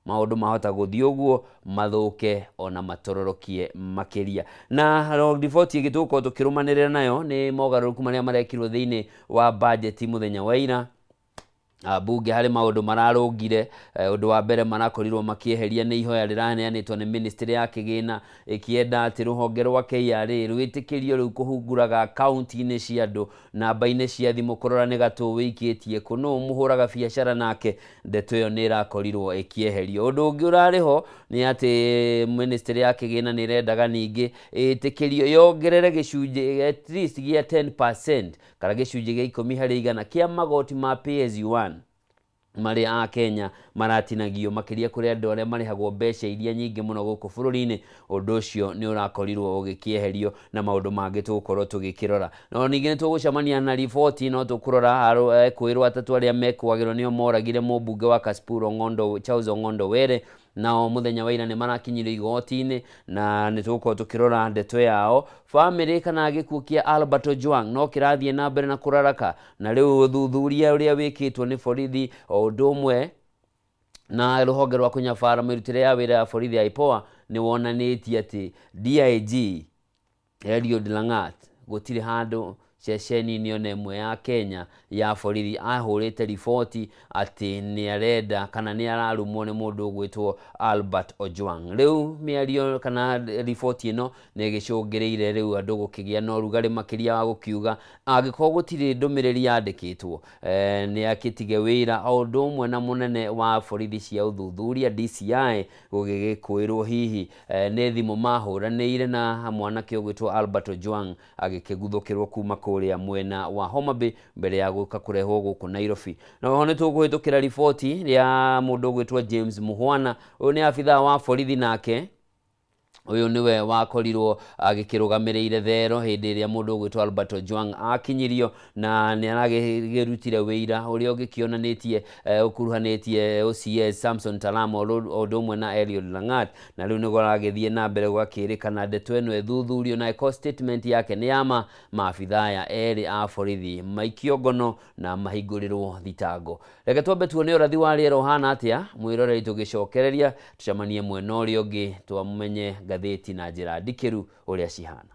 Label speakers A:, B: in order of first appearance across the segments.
A: Maũndũ mahota gũthiĩ ũguo mathũke ona matororokie makĩria. Na riboti ĩngĩ tũgũkorwo tũkĩrũmanĩrĩra nayo nĩ mogarũrũku marĩa marekirwo thĩinĩ wa bajeti mũthenya wa ira. Bunge harĩ maũndũ mararũngire. Ũndũ wa mbere marakorirwo makĩeheria nĩ ihoya rĩraneanĩtwo nĩ ministry ya kĩgĩna ĩkĩenda atĩ rũhonge rwa KRA rwĩtĩkĩrio rĩu kũhunguraga akaunti-inĩ cia andũ, namba-inĩ cia thimũ, kũrora nĩ gatũ wĩikĩtie kũ, nũ mũhũraga biacara nake. Ndeto ĩyo nĩ ĩrakorirwo ĩkĩeherio. Ũndũ ũngĩ ũrarĩ ho nĩ atĩ ministry ya kĩgĩna nĩ ĩrendaga ningĩ ĩtĩkĩrio yongerere gĩcunjĩ at least gĩa 10% kana gĩcunjĩ gĩa 10 harĩ igana kĩa magoti ma pay as you earn marĩa a Kenya maratinagio, makĩria kũrĩ andũ arĩa marĩhagwo mbeca iria nyingĩ mũno gũkũ bũrũri-inĩ. Ũndũ ũcio nĩ ũrakorirwo ũgĩkĩeherio na maũndũ mangĩ tũgũkorwo tũgĩkĩrora. No ningĩ nĩ tũgũcemania na riboti, no tũkũrora kwĩrwo atatũ arĩa mekwagĩrwo nĩo moragire mũmbunge wa Kasipul Ong'ondo, Charles Ong'ondo Were, nao mũthenya wa ira nĩ marakinyire igoti-inĩ na nĩ tũgũkorwo tũkĩrora ndeto yao. Famĩlĩ kana gĩkuũ kĩa Albert Ojwang no kĩrathiĩ na mbere na kũraraka, na rĩu ũthuthuria ũrĩa wĩkĩtwo nĩ borithi o ũndũ ũmwe na rũhonge rwa kũnyabara mĩrutĩre ya wĩra ya borithi ya IPOA nĩ wonanĩtie atĩ DIG Eliud Langat gũtirĩ handũ ceceni-inĩ ona ĩmwe ya Kenya ya borithi ahũrĩte riboti atĩ nĩ arenda kana nĩ ararumwo nĩ mũndũ ũgwĩtwo Albert Ojwang. Rĩu mĩario kana riboti ĩno nĩ ĩgĩcũngĩrĩire rĩu andũ gũkĩgĩa na ũrugarĩ makĩria wa gũkiuga angĩkorwo gũtirĩ ndũmĩrĩri yandĩkĩtwo, nĩ akĩtige wĩra o ũndũ ũmwe na mũnene wa borithi cia ũthuthuria DCI gũgĩgĩkwĩrwo hihi nĩ thimũ mahũranĩire na mwanake ũgwĩtwo Albert Ojwang agĩkĩguthũkĩrwo kuma kũrĩa mwena wa Homa Bay mbere ya gũka kũrehwo gũkũ Nairobi. Na oho nĩ tũkũhĩtũkĩra riboti ya mũndũ ũgwĩtwo James Muhwana. Ũyũ nĩ abithaa wa borithi nake ũyũ nĩwe wakorirwo agĩkĩrũgamĩrĩire thero hĩndĩ ĩrĩa mũndũ ũgwĩtwo Albert Ojwang akinyirio, na nĩ aragĩrutire wĩira ũrĩa ũngĩkĩonanĩtie ũkuruhanĩtie OCS Samson Talamo ũndũ ũmwe na Eliud Langat, na rĩu nĩguo aragĩthiĩ na mbere gũgakĩrĩkana ndeto ĩno ĩthuthurio na ĩkorwo statement yake nĩ ya ma, maabithaa aya erĩ a borithi maikio ngono na mahingũrĩrwo thitango. Reke twambe tuone ũrathi wa rĩera ũhana atĩa, mwĩroreri tũgĩcokereria tũcemanie mwena ũrĩa ũngĩ twamenye ngathĩti na njĩra ndikĩru ũrĩa cihana.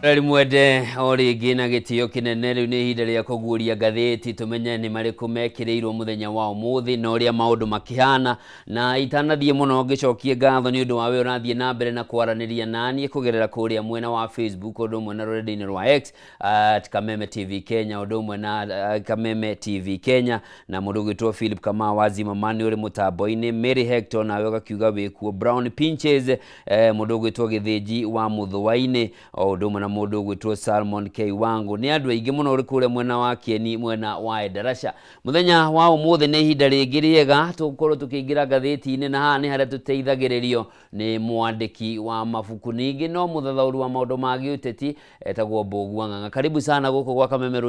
A: Mwende o rĩngĩ na gĩtĩo kĩnene rĩu nĩ ihinda rĩa kũguũria ngathĩti tũmenye nĩ marĩkũ mekĩrĩirwo mũthenya wa ũmũthĩ na ũrĩa maũndũ makĩhana. Na itanathiĩ mũno ngĩcokie ngatho nĩ ũndũ wa we ũrathiĩ na mbere na kwaranĩria naniĩ kũgerera kũrĩa mwena wa Facebook ũndũ ũmwe na rũrenda-inĩ rwa X at Kameme TV Kenya ũndũ ũmwe na Kameme TV Kenya, na mũndũ ũgwĩtwo Philip Kamau wa Zimmerman ũrĩ mũtambo-inĩ, Mary Hector nawe ũgakiuga wĩkuo, Brown Pinches, mũndũ ũgwĩtwo Gĩthĩnji wa Mũthũa-inĩ o ũndũ ũmwe na mũndũ ũgwĩtwo Salmon K Wangu. Nĩ andũ aingĩ mũno ũrĩ kũrĩa mwena wa Kieni, mwena wa Endarasha. Mũthenya wa ũmũthĩ nĩ ihinda rĩngĩ rĩega tũgũkorwo tũkĩingĩra ngathĩti-inĩ, na haha nĩ harĩa tũteithagĩrĩrio nĩ mwandĩki wa mabuku ningĩ no mũthathaũri wa maũndũ ma gĩũteti etagwo Mbũgua Ng'ang'a. Karibu sana gũkũ gwa Kameme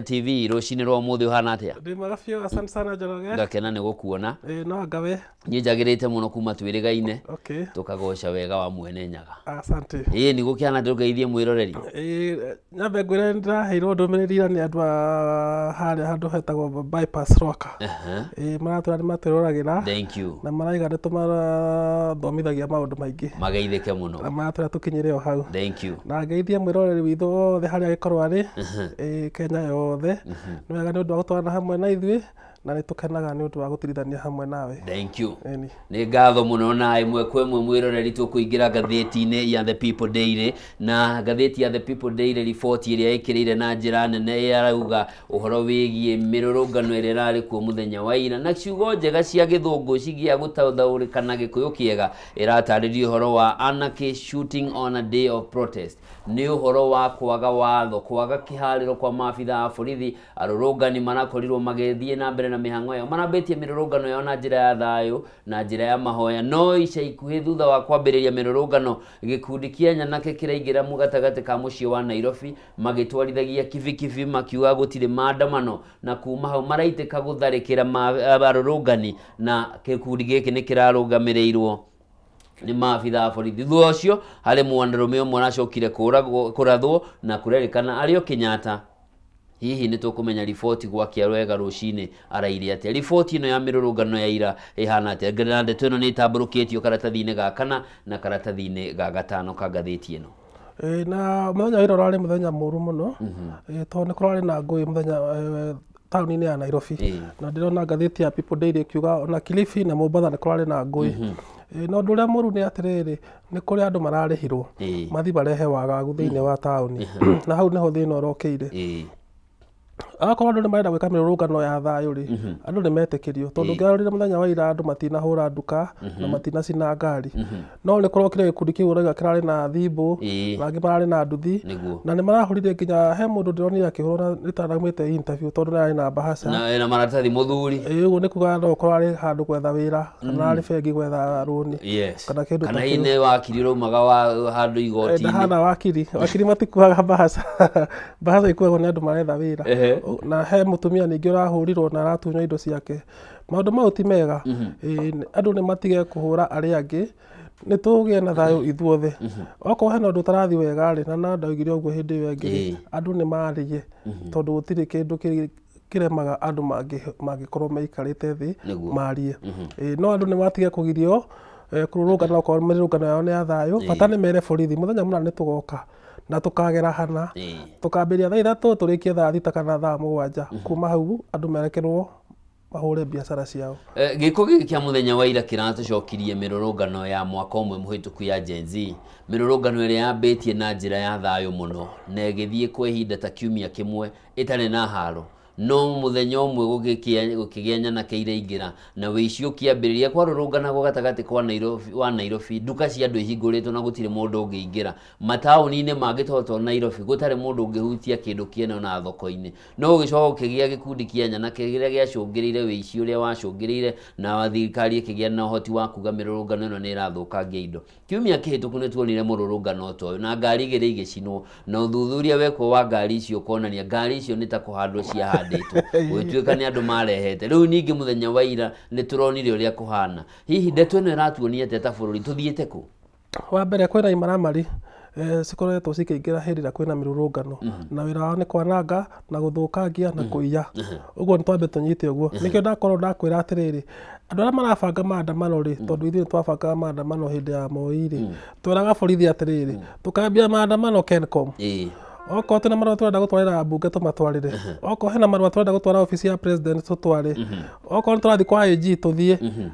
A: TV rũcinĩ rwa ũmũthĩ. Ũhana atĩa?
B: Ndĩ mwega biũ, asante sana Njoroge.
A: Ngakena nĩ gũkuona.
B: Ĩĩ no ngawe.
A: Niĩ njagĩrĩte mũno kuma twĩrĩgaine tũkagoca wega wa Mwene Nyaga.
B: Asante.
A: Ĩĩ nĩ gũkĩhana ndũgeithie mwĩroreri.
B: Ĩĩ nyambe ngwĩre nĩndĩraheirwo ndũmĩrĩri ira nĩ andũ a harĩa handũ hetagwo Bypass Rwaka. Ĩĩ maratwĩra nĩ matwĩroragĩra.
A: Thank you.
B: Na maraiga nĩ tũmathomithagia maũndũ maingĩ.
A: Mageithĩke mũno.
B: Na maratwĩra tũkinyĩre o hau.
A: Thank you.
B: Na ngeithie mwĩroreri witũ wothe harĩa angĩkorwo arĩ, ĩĩ Kenya yothe. Nĩ wega nĩ ũndũ wa gũtwarana hamwe na ithuĩ, na nĩ tũkenaga nĩ ũndũ wa gũtirithania hamwe nawe.
A: Thank you.
B: Ĩni.
A: Nĩ ngatho mũno na ĩmwe kwa ĩmwe mwĩroreri tũkũingĩra ngathĩti-inĩ ya The People Daily, na ngathĩti ya The People Daily riboti ĩrĩa ĩkĩrĩire na njĩra nene yarauga ũhoro wĩgiĩ mĩrũrũngano ĩrĩa ĩrarĩ kuo mũthenya wa ira, na ciugo njega cia gĩthũngũ cigia gũtathaũrĩka na gĩkũyũ kĩega ĩratarĩria ũhoro wa anarchy shooting on a day of protest. Nĩ ũhoro wa kwaga watho, kwaga kĩharĩro kwa maabitha a borithi. Arũrũngani marakorirwo magĩthiĩ na mbere na mĩhang'o yao, marambĩtie mĩrũrũngano yao na njĩra ya thayũ na njĩra ya mahoya, no ica ikuhĩ thutha wa kwambĩrĩria mĩrũrũngano gĩkundi kĩa nyanake kĩraingĩra gatagatĩ ka mũciĩ wa Nairobi magĩtwarithagia kibikibi makiuga gũtirĩ maandamano, na kuma hau maraitĩka gũtharĩkĩra arũrũngani, na gĩkundi gĩkĩ nĩ kĩrarũgamĩrĩirwo nĩ maabitha a borithi. Thutha ũcio harĩ mwanarũme ũmwe aracokire kũrathwo na kũrerĩkana arĩ o Kenyatta. Hihi nĩ tũkũmenya riboti gwakia wega rũcinĩ araire atĩa? Riboti ĩno ya mĩrũrũngano ya ira ĩhana atĩa? Na ndeto ĩno nĩ ĩtambũrũkĩtio karatathi-inĩ ga kana na karatathi-inĩ ga gatano ka ngathĩti ĩno.
B: Ĩĩ na mũthenya wa ira ũrarĩ mũthenya mũru mũno, tondũ nĩ kũrarĩ na ngũĩ mũthenya taũni-inĩ ya Nairobi. Na ndĩrona ngathĩti ya People Daily ĩkiuga ona Kilifi na Mombatha nĩ kũrarĩ na ngũĩ. Na ũndũ ũrĩa mũru nĩ atĩrĩrĩ, nĩ kũrĩ andũ mararĩhirwo mathiĩ marehe wagagu thĩinĩ wa taũni, na hau nĩho thĩna ũrokĩire. Akorwo andũ nĩ marenda gwĩka mĩrũrũngano ya thayũ rĩ, andũ nĩ metĩkĩrio, tondũ ũngĩarorire mũthenya wa ira andũ matinahũra nduka na matinacina ngari. No nĩ kũrokire gĩkundi kĩu ũrauga kĩrarĩ na thimbũ, na angĩ mararĩ na nduthi, na nĩ marahũrire nginya he mũndũ ndĩronire akĩhũrwo na rĩtanaumĩte interview tondũ nĩ ararĩ na mbahaca.
A: Na maratathi mũthuri.
B: Ĩĩ ũguo nĩ kuga no ũkorwo arĩ handũ gwetha wĩra, kana arĩ bengi gwetha rũni, kana kĩndũ ta
A: Kana
B: kĩu.
A: hihi nĩ wakiri ũraumaga wa handũ igoti-inĩ.
B: Ndahana wakiri, wakiri matikuaga mbahaca. Mbahaca ikuagwo nĩ andũ maretha wĩra. Na he mũtumia ningĩ ũrahũrirwo na aratunywo indo ciake. Maũndũ mau ti mega. Andũ nĩ matige kũhũra arĩa angĩ, nĩ tũgĩe na thayũ ithuothe. Okorwo hena ũndũ ũtarathiĩ wega rĩ, na ndaugire ũguo hĩndĩ ĩyo ĩngĩ rĩ, andũ nĩ marĩe, tondũ gũtirĩ kĩndũ kĩremaga andũ mangĩkorwo maikarĩte thĩ marie. No andũ nĩ matige kũgirio kũrũrũngana okorwo mĩrũrũngano yao nĩ ya thayũ, bata nĩ mere borithi mũthenya mũna nĩ tũgoka na tukagera hana, tukambĩrĩria thaa 3 tũrĩkie thaa 6 kana thaa 7. Kuma hau andũ merekerwo mahũre biacara ciao.
A: Gĩko gĩkĩ kĩa mũthenya wa ira kĩratũcokirie mĩrũrũngano ya mwaka ũmwe mũhĩtũku ya Gen Z, mĩrũrũngano ĩrĩa yambĩtie na njĩra ya thayũ mũno na ĩgĩthiĩ kwa ihinda ta kiumia kĩmwe ĩtarĩ na haro, no mũthenya ũmwe gũkĩgĩa nyanake iraingĩra na wĩici ũkĩambĩrĩria kwarũrũnganagwo gatagatĩ kwa Nairobi, wa Nairobi, nduka cia andũ ihingũrĩtwo na gũtirĩ mũndũ ũngĩingĩra, mataũni-inĩ mangĩ to Nairobi gũtarĩ mũndũ ũngĩhutia kĩndũ kĩene ona thoko-inĩ. No gũgĩcoka gũkĩgĩa gĩkundi kĩa nyanake kĩrĩa gĩacũngĩrĩire wĩici ũrĩa wacũngĩrĩire, na thirikari ĩkĩgĩa na ũhoti wa kuga mĩrũrũngano ĩno nĩ ĩrathũkangia indo. Kiumia kĩhĩtũku nĩ tuonire mũrũrũngano ta ũyũ na ngari igĩrĩ igĩcinwo, na ũthuthuria wekwo wa ngari icio ũkonania ngari icio nĩ ta kũhandwo ciahandĩtwo, gũgĩtuĩka nĩ andũ marehete. Rĩu ningĩ mũthenya wa ira nĩ tũronire ũrĩa kũhana. Hihi ndeto ĩno ĩratuonia atĩa ta bũrũri, tũthiĩte kũ?
B: Wa mbere kwĩna imaramari Cikoretwo cikĩingĩra hĩndĩ ĩrĩa kwĩna mĩrũrũngano, na wĩra wao nĩ kwananga na gũthũkangia na kũiya. Ũguo nĩ twambe tũnyite ũguo. Nĩkĩo ndakorwo ndakwĩra atĩrĩrĩ, andũ arĩa marabanga maandamano rĩ, tondũ ithuĩ nĩtwabangaga maandamano hĩndĩ ya Moi rĩ, twĩraga borithi atĩrĩrĩ, tũkambia maandamano Kencom. Okorwo twĩna marũa tũrenda gũtwarĩra mbunge tũmatwarĩre, okorwo hena marũa tũrenda gũtwara obici ya president tũtware, okorwo nĩtũrathiĩ kwa AG tũthiĩ,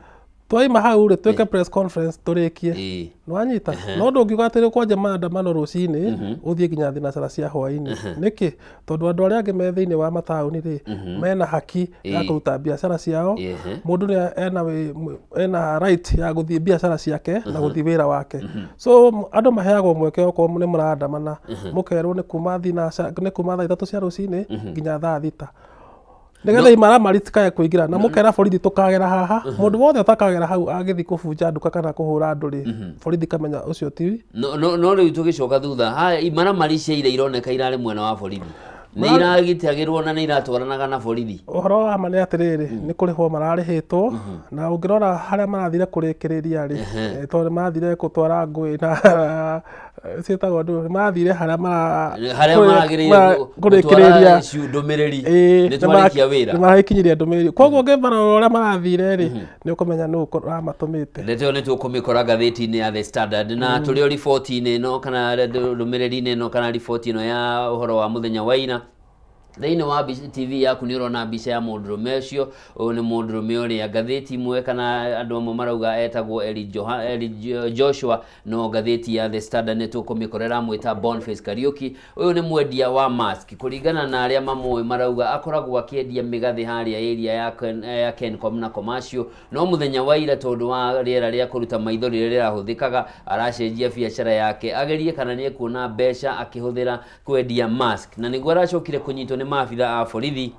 B: twaima hau rĩ twĩke press conference tũrĩkie. Nĩwanyita? No ndũngiuga atĩ kwanja maandamano rũcinĩ ũthiĩ nginya thinacara cia hwainĩ. Nĩkĩ? Tondũ andũ arĩa angĩ me thĩinĩ wa mataũni rĩ, mena haki ya kũruta biacara ciao. Mũndũ nĩ ena right ya gũthiĩ biacara ciake na gũthiĩ wĩra wake. So andũ maheagwo mweke, okorwo nĩ mũraandamana mũkerwo nĩ kuma nĩ kuma thaa 3 cia rũcinĩ nginya thaa 6, nĩgetha imaramari citikae kũingĩra, na mũkera borithi tũkagera haha. Mũndũ wothe ũtakagera hau agĩthiĩ kũbunja nduka kana kũhũra andũ rĩ, borithi kamenya ũcio ti
A: No rĩu tũgĩcoka thutha haya, imaramari cia ira ironeka irarĩ mwena wa borithi, nĩ iragitagĩrwo na nĩ iratwaranaga na borithi.
B: Ũhoro wa ma nĩ atĩrĩrĩ, nĩ kũrĩhwo mararĩhĩtwo, na ũngĩrora harĩa marathire kũrĩkĩrĩria rĩ, tondũ nĩ marathire gũtwara ngũĩ na ciĩtagwo ndũ, nĩ marathire harĩa mara
A: harĩa maragĩrĩire
B: kũrĩkĩrĩria
A: gũtwara ndũmĩrĩri. Nĩ twarĩkia wĩra.
B: Nĩ maraikinyiria ndũmĩrĩri, koguo ũngĩmarora ũrĩa marathire rĩ, nĩ ũkũmenya nũ ũramatũmĩte.
A: Ndeto ĩyo nĩ tũkũmĩkora ngathĩti-inĩ ya The Standard. Na tũrĩ o riboti-inĩ ĩno kana ndũmĩrĩri-inĩ ĩno kana riboti ĩno ya ũhoro wa mũthenya wa ira, thĩinĩ wa TV yaku nĩ ũrona mbica ya mũndũrũme ũcio. Ũyũ nĩ mũndũrũme ũrĩa ngathĩti imwe kana andũ amwe marauga etagwo Eli Joshua, no ngathĩti ya The Standard nĩ tũkũmĩkora ĩramwĩta Boniface Kariuki. Ũyũ nĩ mwendia wa mask. Kũringana na arĩa mamũĩ, marauga akoragwo akĩendia mĩgathĩ harĩa area ya Kencom na Commercial, no mũthenya wa ira, tondũ wa rĩera rĩa kũruta maitho rĩrĩa rĩrahũthĩkaga, aracenjia biacara yake agerie kana nĩ ekuona mbeca akĩhũthĩra kwendia mask, na nĩguo aracokire kũnyitwo nĩ maabitha a borithi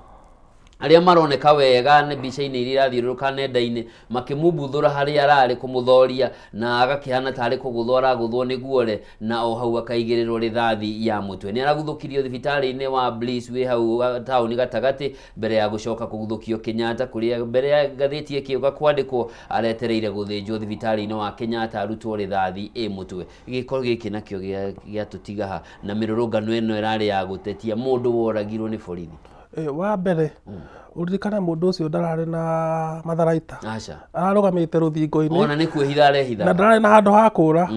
A: arĩa maroneka wega nĩ mbica-inĩ iria irathiũrũrũka nenda-inĩ makĩmũbuthũra harĩa ararĩ kũmũthoria, na agakĩhana tarĩ kũgũthwo aragũthwo nĩ guore, na o hau akaigĩrĩrwo rĩthathi ya mũtwe. Nĩ araguthũkirio thibitarĩ-inĩ wa Bliss wĩ hau taũni gatagatĩ mbere ya gũcoka kũguthũkio Kenyatta, kũrĩa mbere ya ngathĩti ĩkĩũka kwandĩkwo aretereire gũthĩnjwo thibitarĩ-inĩ wa Kenyatta arutwo rĩthathi ĩ mũtwe. Gĩko gĩkĩ nakĩo gĩatũtiga ha na mĩrũrũngano ĩno ĩrarĩ ya gũtetia mũndũ woragirwo nĩ borithi?
B: Wa mbere ũririkane mũndũ ũcio ndararĩ na matharaita.
A: Aca.
B: Ararũgamĩte rũthingo-inĩ.
A: Ona nĩ kwĩhitha arehitha.
B: Na ndararĩ na handũ ha kũra.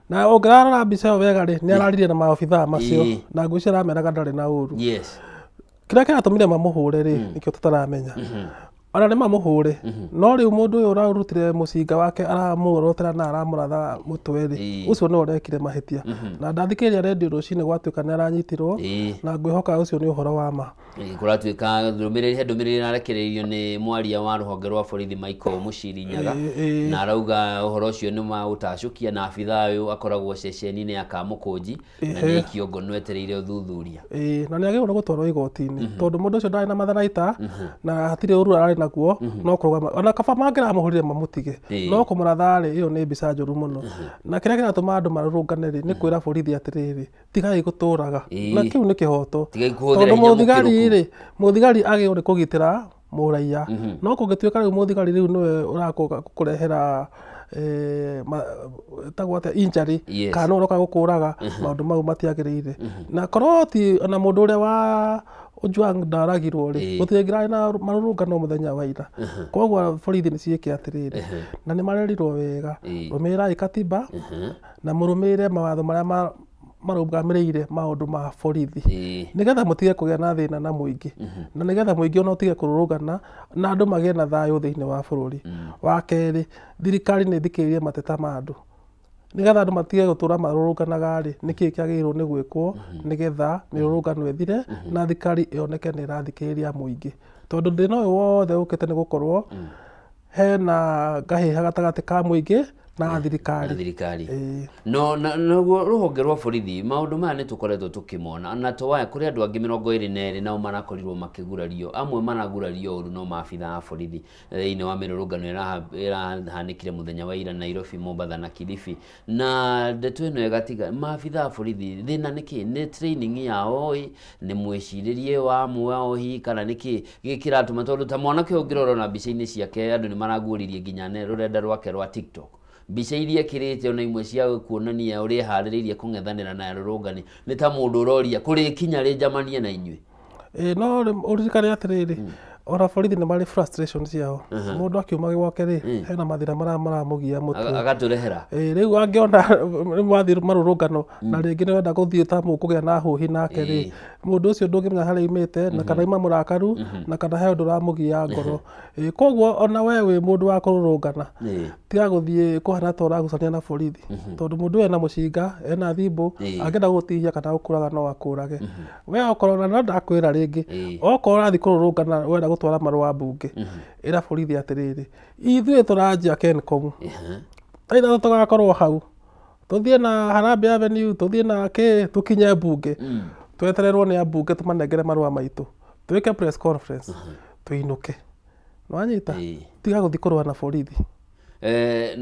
B: Na ũngĩrarora mbica ĩyo wega rĩ, nĩ araririe na maobithaa macio, na ngwĩciria arameraga ndarĩ na ũru. Kĩrĩa kĩratũmire mamũhũre rĩ, nĩkĩo tũtaramenya. Ona nĩ mamũhũre, no rĩu mũndũ ũyũ ũrarutire mũcinga wake aramũorotera na aramũratha mũtwe rĩ, ũcio nĩwe ũrekire mahĩtia. Na ndathikĩrĩria rendio rũcinĩ gwatuĩka nĩ aranyitirwo, na ngwĩhoka ũcio nĩ ũhoro wa ma.
A: Kũratuĩka ndũmĩrĩri, he ndũmĩrĩri ĩrarekereirio nĩ mwaria wa rũhonge rwa borithi Michael Muchiri Nyaga, na arauga ũhoro ũcio nĩ wa gũtacũkia, na abithaa ũyũ akoragwo ceceni-inĩ ya Kamũkũnji na nĩ aikio ngono etereire ũthuthuria.
B: Ĩĩ, na nĩ agĩrĩirwo nĩ gũtwarwo igoti-inĩ, tondũ mũndũ ũcio ndarĩ na matharaita na hatirĩ ũru ararĩ naguo, no kũrũgama. Ona kaba mangĩramũhũrire mamũtige, no kũmũratha rĩ, ĩyo nĩ mbica njũru mũno. Na kĩrĩa kĩratũma andũ marũrũngane rĩ, nĩ kwĩra borithi atĩrĩrĩ, tigai gũtũraga, na kĩu nĩ kĩhoto.
A: Tigai kũhũthĩra
B: tondũ
A: hinya
B: mũthigari
A: mũkĩrũku.
B: Rĩ, mũthigari agĩrĩirwo nĩ kũgitĩra mũraiya, no kũngĩtuĩka rĩu mũthigari rĩu nĩwe ũrakũrehera ĩtagwo atĩa, injury, kana nĩwe ũroka gũkũraga, maũndũ mau matiagĩrĩire. Na korwo ti ona mũndũ ũrĩa wa Ojwang ndaragirwo rĩ, gũtingĩrarĩ na marũrũngano mũthenya wa ira. Koguo borithi nĩ ciĩke atĩrĩrĩ, na nĩ marerirwo wega, rũmĩrĩrai katiba na mũrũmĩrĩre mawatho marĩa marũgamĩrĩire maũndũ ma borithi, nĩgetha mũtige kũgĩa na thĩna na mũingĩ, na nĩgetha mũingĩ ona ũtige kũrũrũngana na andũ magĩe na thayũ thĩinĩ wa bũrũri. Wa kerĩ, thirikari nĩ ĩthikĩrĩrie mateta ma andũ, nĩgetha andũ matige gũtũra marũrũnganaga rĩ, nĩkĩĩ kĩagĩrĩirwo nĩ gwĩkwo nĩgetha mĩrũrũngano ĩthire na thirikari ĩoneke nĩ ĩrathikĩrĩria mũingĩ, tondũ thĩna ũyũ wothe ũkĩte nĩ gũkorwo hena ngahĩha gatagatĩ ka mũingĩ na
A: na
B: thirikari.
A: Thirikari.
B: Ĩĩ.
A: No naguo rũhonge rwa borithi, maũndũ maya nĩ tũkoretwo tũkĩmona na towaya kũrĩ andũ angĩ 22 nao marakorirwo makĩgurario, amwe maragurario ũru no maabitha a borithi thĩinĩ wa mĩrũrũngano ĩrahanĩkire mũthenya wa ira Nairobi, Mombatha na Kilifi. Na ndeto ĩno ĩgatiga maabitha a borithi thĩna nĩkĩ? Nĩ training yao ĩ, nĩ mwĩcirĩrie wa amwe ao hihi, kana nĩkĩ gĩkĩ kĩratũma? Tondũ ta mwanake ũyũ ũngĩrora ona mbica-inĩ ciake, andũ nĩ maraguũririe nginya rũrenda rwake rwa TikTok. Mbica iria ekĩrĩte ona imwe cia kuonania ũrĩa eharĩrĩirie kũng'ethanĩra na arũrũngani nĩ ta mũndũ ũroria kũrĩ kinya rĩ njamanie na inyuĩ.
B: No ũririkane atĩrĩrĩ, ona borithi nĩ marĩ frustration ciao. Mũndũ akiuma gwake rĩ, hena mathĩna marĩa maramũgia mũtwe.
A: Agatũrehera.
B: Rĩu angĩona nĩ mwathiĩ marũrũngano na rĩngĩ nĩ wenda gũthiĩ ta mũkũgĩa na hũhi nake rĩ, mũndũ ũcio ndũngĩmenya harĩa aumĩte na kana auma mũrakaru na kana he ũndũ ũramũgia ngoro. Koguo ona we wĩ mũndũ wa kũrũrũngana, tiga gũthiĩ kũhana ta ũragucania na borithi, tondũ mũndũ ũyũ ena mũcinga, ena thimbũ, angĩenda gũgũtihia kana gũkũraga no akũrage. We okorwo na no ndakwĩra rĩngĩ, okorwo ũrathiĩ kũrũrũngana wenda gũtwara marũa mbunge, ĩra borithi atĩrĩrĩ, ithuĩ tũranjia Kencom, thaa ithatũ tũgakorwo hau, tũthiĩ na Harambee Avenue, tũthiĩ na kĩ, tũkinye mbunge, twetererwo nĩ ambunge tũmanengere marũa maitũ, twĩke press conference, tũinũke. Nĩwanyita? Tiga gũthiĩ kũrũa na borithi.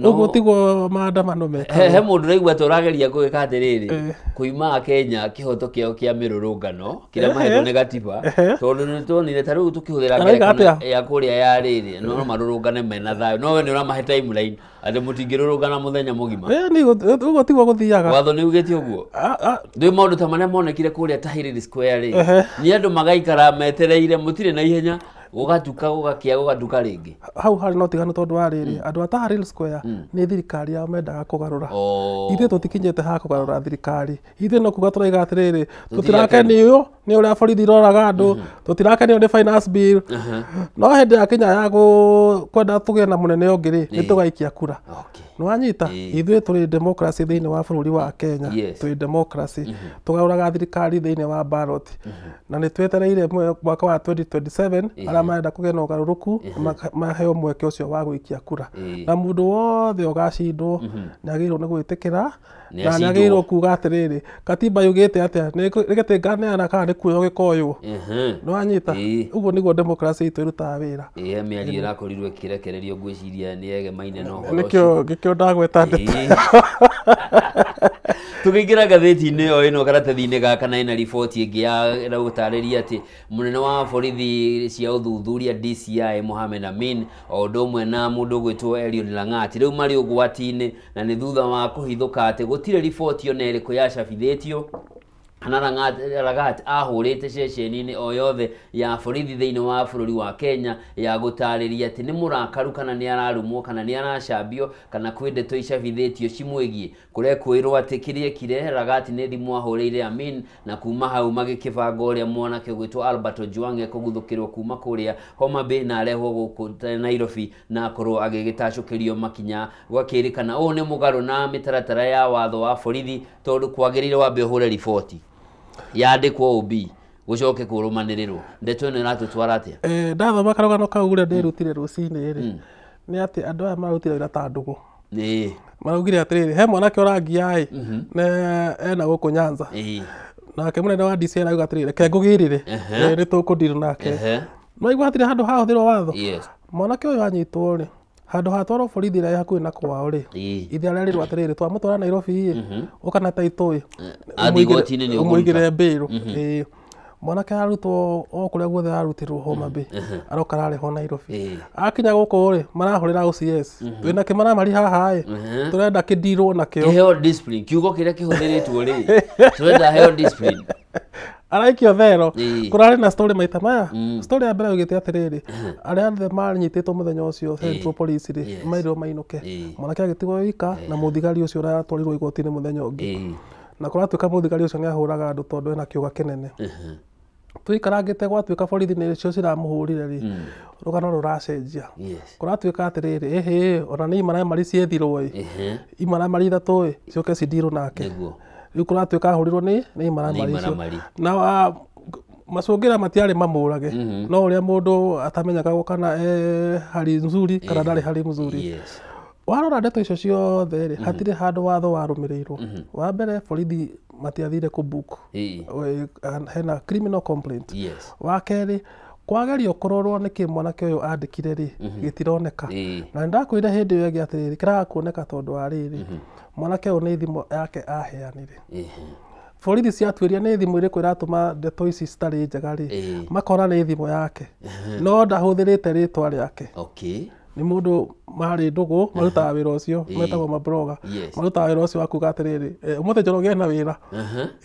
B: Ũguo tiguo maandamano mekagwo.
A: He mũndũ ũraigua ta ũrageria gwĩka atĩrĩrĩ, kũima Kenya kĩhoto kĩao kĩa mĩrũrũngano kĩrĩa mahetwo nĩ gatiba, tondũ nĩ tuonire ta rĩu tũkĩhũthĩra ngerekano ya kũrĩa ya rĩrĩ, no marũrũngane mena thayũ, no we nĩ ũramahe timeline atĩ mũtingĩrũrũngana mũthenya mũgima.
B: Ũguo tiguo gũthiaga.
A: Watho nĩ ugĩte ũguo. Ndũĩ maũndũ ta marĩa monekire kũrĩa Tahrir Square rĩ, nĩ andũ magaikara metereire, mũtirĩ na ihenya, gũgatuka gũgakĩa gũgatuka rĩngĩ.
B: Hau harĩ no tiganu tondũ wa rĩrĩ, andũ a Tahrir Square nĩ thirikari yao mendaga kũgarũra. Ithuĩ tũtikinyĩte ha kũgarũra thirikari. Ithuĩ no kuga tũraiga atĩrĩrĩ, tũtirakenio nĩ ũrĩa borithi iroraga andũ, tũtirakenio nĩ finance bill. No hĩndĩ ya kinya ya kwenda tũgĩe na mũnene ũngĩ rĩ, nĩ tũgaikia kura. Nĩwanyita? Ithuĩ tũrĩ democracy thĩinĩ wa bũrũri wa Kenya. Tũrĩ democracy. Tũgarũraga thirikari thĩinĩ wa ballot. Na nĩ twetereire mwaka wa 2027 arĩa marenda kũgĩa na ũgarũrũku maheo mweke ũcio wa gũikia kura. Na mũndũ wothe ũgacindwo nĩ agĩrĩirwo nĩ gwĩtĩkĩra na nĩ agĩrĩirwo kuga atĩrĩrĩ, katiba yugĩte atĩa, nĩ gĩtĩ nganeana kana nĩ kuoywo gĩkoywo. Nĩwanyita? Ũguo nĩguo democracy itũ ĩrutaga wĩra.
A: Mĩario ĩrakorirwo ĩkĩrekererio ngwĩciria nĩ yegemaine na ũhoro ũcio.
B: Nĩkĩo ndagweta ndeto.
A: Tũkĩingĩra ngathĩti-inĩ o ĩno karatathi-inĩ gaka na ĩna riboti ĩngĩ ya gũtarĩria atĩ mũnene wa borithi cia ũthuthuria DCI Mohamed Amin o ũndũ ũmwe na mũndũ ũgwĩtwo Eliud Langat rĩu marĩ ũgwati-inĩ, na nĩ thutha wa kũhithũka atĩ gũtirĩ riboti ona ĩrĩkũ yacabithĩtio kana Langat ahũrĩte ceceni-inĩ o yothe ya borithi thĩinĩ wa bũrũri wa Kenya ya gũtarĩria atĩ nĩ mũrakaru kana nĩ ararumwo kana nĩ aracambio kana kwĩ ndeto icabithĩtio cimwĩgiĩ. Kũrekwĩrwo atĩ kĩrĩa ekire Langat nĩ thimũ ahũrĩire Amin, na kuma hau magĩkĩbanga ũrĩa mwanake ũgwĩtwo Albert Ojwang ekũguthũkĩrwo kuma kũrĩa Homa Bay na arehwo gũkũ Nairobi na akorwo agĩgĩtacũkĩrio makinya. Gwakĩrĩkana ũũ nĩ mũgarũ na mĩtaratara ya watho wa borithi, tondũ kwagĩrĩire wambe ũhũre riboti yandĩkwo OB gũcoke kũrũmanĩrĩrwo. Ndeto ĩno ĩratũtwara atĩa?
B: Ndathoma karũgano kau ũrĩa ndĩrutire rũcinĩ rĩ, nĩ atĩ andũ aya mararutire wĩra ta ndũgũ. Maraugire atĩrĩrĩ, he mwanake ũrangia ĩ, na ena gũkũ Nyanza. Nake mũnene wa DCI arauga atĩrĩrĩ, reke ngũgĩrĩre, nĩ tũkũndirũ nake. Maigua hatirĩ handũ hahũthĩrwo watho. Mwanake ũyũ anyitwo rĩ, handũ hatwarwo borithi ĩrĩa ĩ hakuhĩ na kwao rĩ, ithe arerirwo atĩrĩrĩ, twamũtwara Nairobi ĩ, ũka na taitũ ĩ, ũmũigĩre mbĩrũ. Mwanake ararutwo o kũrĩa guothe ararutirwo Homa Bay, aroka ararehwo Nairobi. Akinya gũkũ rĩ, marahũrĩra OCS, twĩna kĩmaramari haha ĩ, tũrenda kĩndirwo nakĩo.
A: Kĩheo discipline, kiugo kĩrĩa kĩhũthĩrĩtwo rĩ, tũrenda heo discipline.
B: Araikio thero. Kũrarĩ na story maita maya. Story ya mbere yugĩte atĩrĩrĩ, arĩa othe manyitĩtwo mũthenya ũcio Central Police rĩ, mairwo mainũke. Mwanake agĩtigwo wika na mũthigari ũcio ũratwarirwo igoti-inĩ mũthenya ũngĩ. Na kũratuĩka mũthigari ũcio nĩ ahũraga andũ tondũ ena kĩũga kĩnene. Tũikarangĩte gwatuĩka borithi nĩcio ciramũhũrire rĩ, rũgano rũracenjia. Kũratuĩka atĩrĩrĩ, ĩhĩ, ona nĩ imaramari ciethirwo ĩ, imaramari ithatũ ĩ, ciũke cindirwo nake. Rĩu kũratuĩka ahũrirwo nĩ imaramari icio. Na macũngĩra matiarĩ mamũrage, no ũrĩa mũndũ atamenyaga kana e hali nzuri kana ndarĩ hali mzuri. Warora ndeto icio ciothe rĩ, hatirĩ handũ watho warũmĩrĩirwo. Wa mbere borithi matiathire kũbook, hena criminal complaint. Wa kerĩ, kwagerio kũrorwo nĩkĩ mwanake ũyũ andĩkire rĩ, gĩtironeka. Na nĩndakwĩra hĩndĩ ĩyo ĩngĩ atĩrĩrĩ, kĩraga kuoneka tondũ wa rĩrĩ, mwanake ũyũ nĩ thimũ yake aheanire. Borithi ciatuĩria nĩ thimũ ĩrĩkũ ĩratũma ndeto ici citarĩ njega rĩ, makona nĩ thimũ yake, no ndahũthĩrĩte rĩtwa rĩake. Nĩ mũndũ marĩ ndũgũ marutaga wĩra ũcio metagwo mabloga. Marutaga wĩra ũcio wa kuga atĩrĩrĩ, ũmũthĩ Njoroge ena wĩra.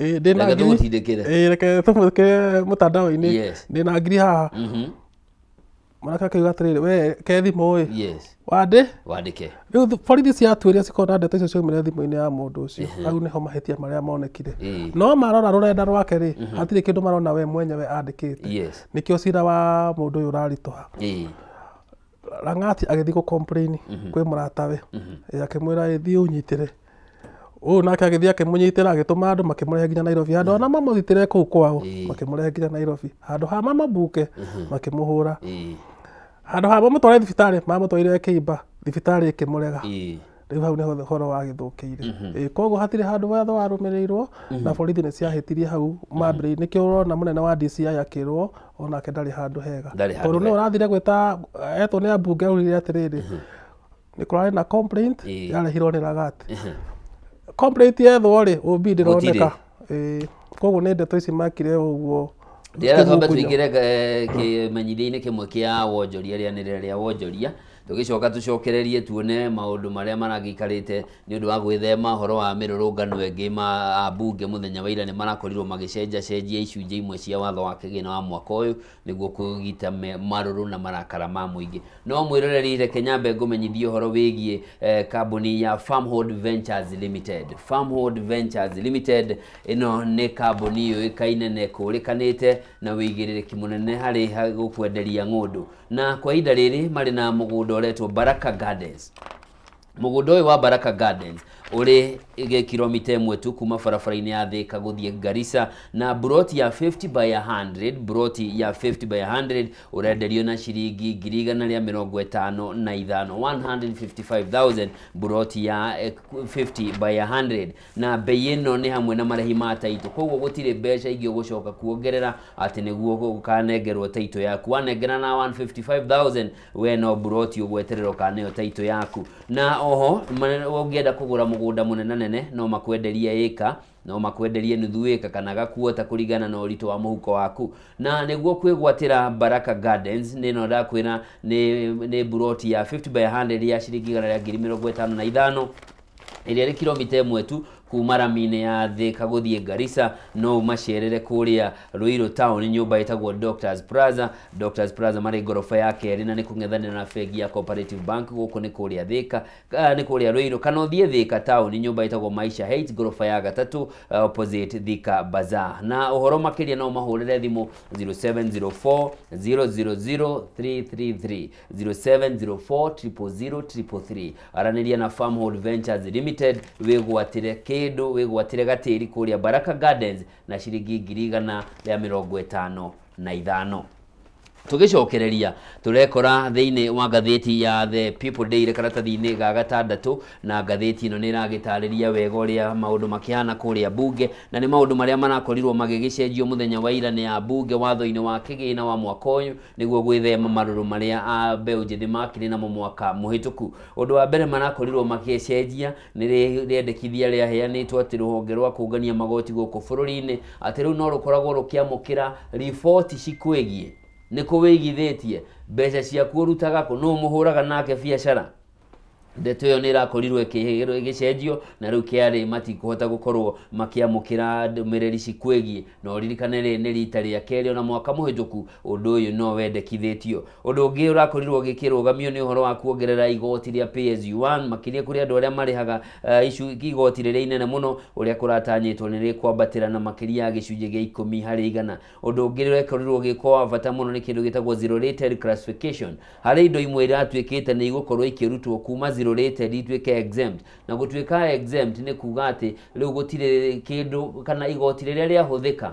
B: Ndĩna
A: Reke
B: ngiri
A: tũmũtindĩkĩre.
B: Reke tũmwĩkĩre mũtandao-inĩ. Ndĩna ngiri haha. Mwanake akiuga atĩrĩrĩ, we ke thimũ ĩ. Wandĩ?
A: Wandĩke.
B: Rĩu borithi ciatuĩria cikona ndeto icio ciaumire thimũ-inĩ ya mũndũ ũcio. Hau nĩho mahĩtia marĩa monekire. No marora rũrenda rwake rĩ, hatirĩ kĩndũ marona we mwenyewe andĩkĩte. Nĩkĩo cira wa mũndũ ũyũ ũraritũha. Lang'ati agĩthiĩ gũ complain kwĩ mũratawe. Akĩmwĩra thiĩ ũnyitĩre. Ũyũ nake agĩthiĩ akĩmũnyitĩra, agĩtũma andũ makĩmũrehe nginya Nairobi. Handũ ha mamũthitĩre kũu kwao, makĩmũrehe nginya Nairobi. Handũ ha mamũbuke, makĩmũhũra. Handũ ha mamũtware thibitarĩ, mamũtwarire Kĩimba, thibitarĩ ĩkĩmũrega. Rĩu hau nĩho ũhoro wagĩthũkĩire. Koguo hatirĩ handũ watho warũmĩrĩirwo na borithi nĩ ciahĩtirie hau mambĩrĩria. Nĩkĩo ũrona mũnene wa DCI akĩrwo onake ndarĩ handũ hega. Tondũ nĩwe ũrathire gwĩta etwo nĩ ambunge augire atĩrĩrĩ, nĩ kũrarĩ na complaint yarehirwo nĩ Lang'ati. Complaint yethwo rĩ, OB ndĩroneka. Koguo nĩ ndeto ici mekire ũguo.
A: Ndĩrenda twambe tũingĩre kĩmenyithia-inĩ kĩmwe kĩa wonjoria, rĩanĩrĩra rĩa wonjoria, tũgĩcoka tũcokererie tuone maũndũ marĩa maragĩikarĩte nĩ ũndũ wa gwĩthema ũhoro wa mĩrũrũngano ĩngĩ ma ambunge mũthenya wa ira nĩ marakorirwo magĩcenjacenjia icunjĩ imwe cia watho wa kĩgĩna wa mwaka ũyũ nĩguo kũgita marũrũ na marakara ma mũingĩ. No mwĩroreri, reke nyambe ngũmenyithie ũhoro wĩgiĩ kambuni ya Farmhold Ventures Limited. Farmhold Ventures Limited ĩno nĩ kambuni yũĩkaine na ĩkũrĩkanĩte na wĩigĩrĩrĩki mũnene harĩ gũkwenderia ng'ũndũ, na kwa ihinda rĩrĩ marĩ na mũgũnda ũretwo Baraka Gardens. Mũgũnda ũyũ wa Baraka Gardens ũrĩ kilomita 1 tu kuma barabara-inĩ ya Thika gũthiĩ Garissa, na buroti ya 50 by 100, buroti ya 50 by 100 ũrenderio na ciringi 155,000, 155,000 buroti ya 50 by 100, na bei ĩno nĩ hamwe na marĩhi ma taitũ, koguo gũtirĩ mbeca ingĩ ũgũcoka kuongerera atĩ nĩguo ũkanengerwo taitũ yaku. Wanengera na 155,000 we no buroti ũgweterera ũkaneo taitũ yaku. Na oho ũngĩenda kũgũra mũgũnda mũnene nene no makwenderie ĩka, no makwenderie nuthu ĩka kana gakuota kũringana na ũritũ wa mũhuko waku. Na nĩguo kwĩgwatĩra Baraka Gardens nĩ no ndakwĩra nĩ buroti ya 50 by 100 ya ciringi 155,000 ĩrĩa ĩrĩ kilomita 1 tu kuma rami-inĩ ya Thika gũthiĩ Garissa. No ũmacerere kũrĩa Ruiru town, nyũmba ĩtagwo Doctors Plaza. Doctors Plaza marĩ ngoroba ya kerĩ na nĩ kũng'ethanĩra na bengi ya Cooperative Bank. Gũkũ nĩ kũrĩa Thika, nĩ kũrĩa Ruiru, kana ũthiĩ Thika town, nyũmba ĩtagwo Maisha Heights, ngoroba ya gatatũ, opposite Thika Bazaar. Na ũhoro makĩria no mahũrĩre thimũ 0704 000 333, 0704 000 333. Aranĩria na Farmhold Ventures Limited wĩgwatĩre kĩndũ, wĩgwatĩre gatĩri kũrĩa Baraka Gardens na ciringi 155,000. Tũgĩcokereria tũrekora thĩinĩ wa ngathĩti ya The People Daily karatathi-inĩ ga gatandatũ, na ngathĩti ĩno nĩ ĩragĩtarĩria wega ũrĩa maũndũ makĩhana kũrĩa bunge, na nĩ maũndũ marĩa marakorirwo magĩgĩcenjio mũthenya wa ira nĩ ambunge watho-inĩ wa kĩgĩna wa mwaka ũyũ nĩguo gwĩthema marũrũ marĩa a mbeũ njĩthĩ makĩrĩ namo mwaka mũhĩtũku. Ũndũ wa mbere marakorirwo magĩcenjia nĩ rĩendekithia rĩaheanĩtwo atĩ rũhonge rwa kũngania magoti gũkũ bũrũri-inĩ atĩ rĩu no rũkoragwo rũkĩamũkĩra riboti cikwĩgiĩ nĩ kũ wĩigithĩtie mbeca ciaku, ũrutaga kũ, nũ mũhũraga nake biacara. Ndeto ĩyo nĩ ĩrakorirwo ĩgĩcenjio na rĩu KRA matikũhota gũkorwo makĩamũkĩra ndũmĩrĩri cikwĩgiĩ. Na ũririkane rĩ nĩ rita rĩa kerĩ ona mwaka mũhĩtũku ũndũ ũyũ no wendekithĩtio. Ũndũ ũngĩ ũrakorirwo ũgĩkĩrũgamio nĩ ũhoro wa kuongerera igoti rĩa pay as you earn, makĩria kũrĩ andũ arĩa marĩhaga igoti rĩrĩa inene mũno, ũrĩa kũratanyĩtwo nĩ rĩkwambatĩra na makĩria ya gĩcunjĩ gĩa 10 harĩ igana. Ũndũ ũngĩ ũrekorirwo ũgĩkwo wa bata mũno nĩ kĩndũ gĩtagwo zero rated classification. Harĩ indo imwe iratuĩkĩte nĩ igũkorwo ikĩrutwo kuma zero rated ituĩke exempt, na gũtuĩka exempt nĩ kuga atĩ rĩu gũtirĩ kĩndũ kana igoti rĩrĩa rĩahũthĩka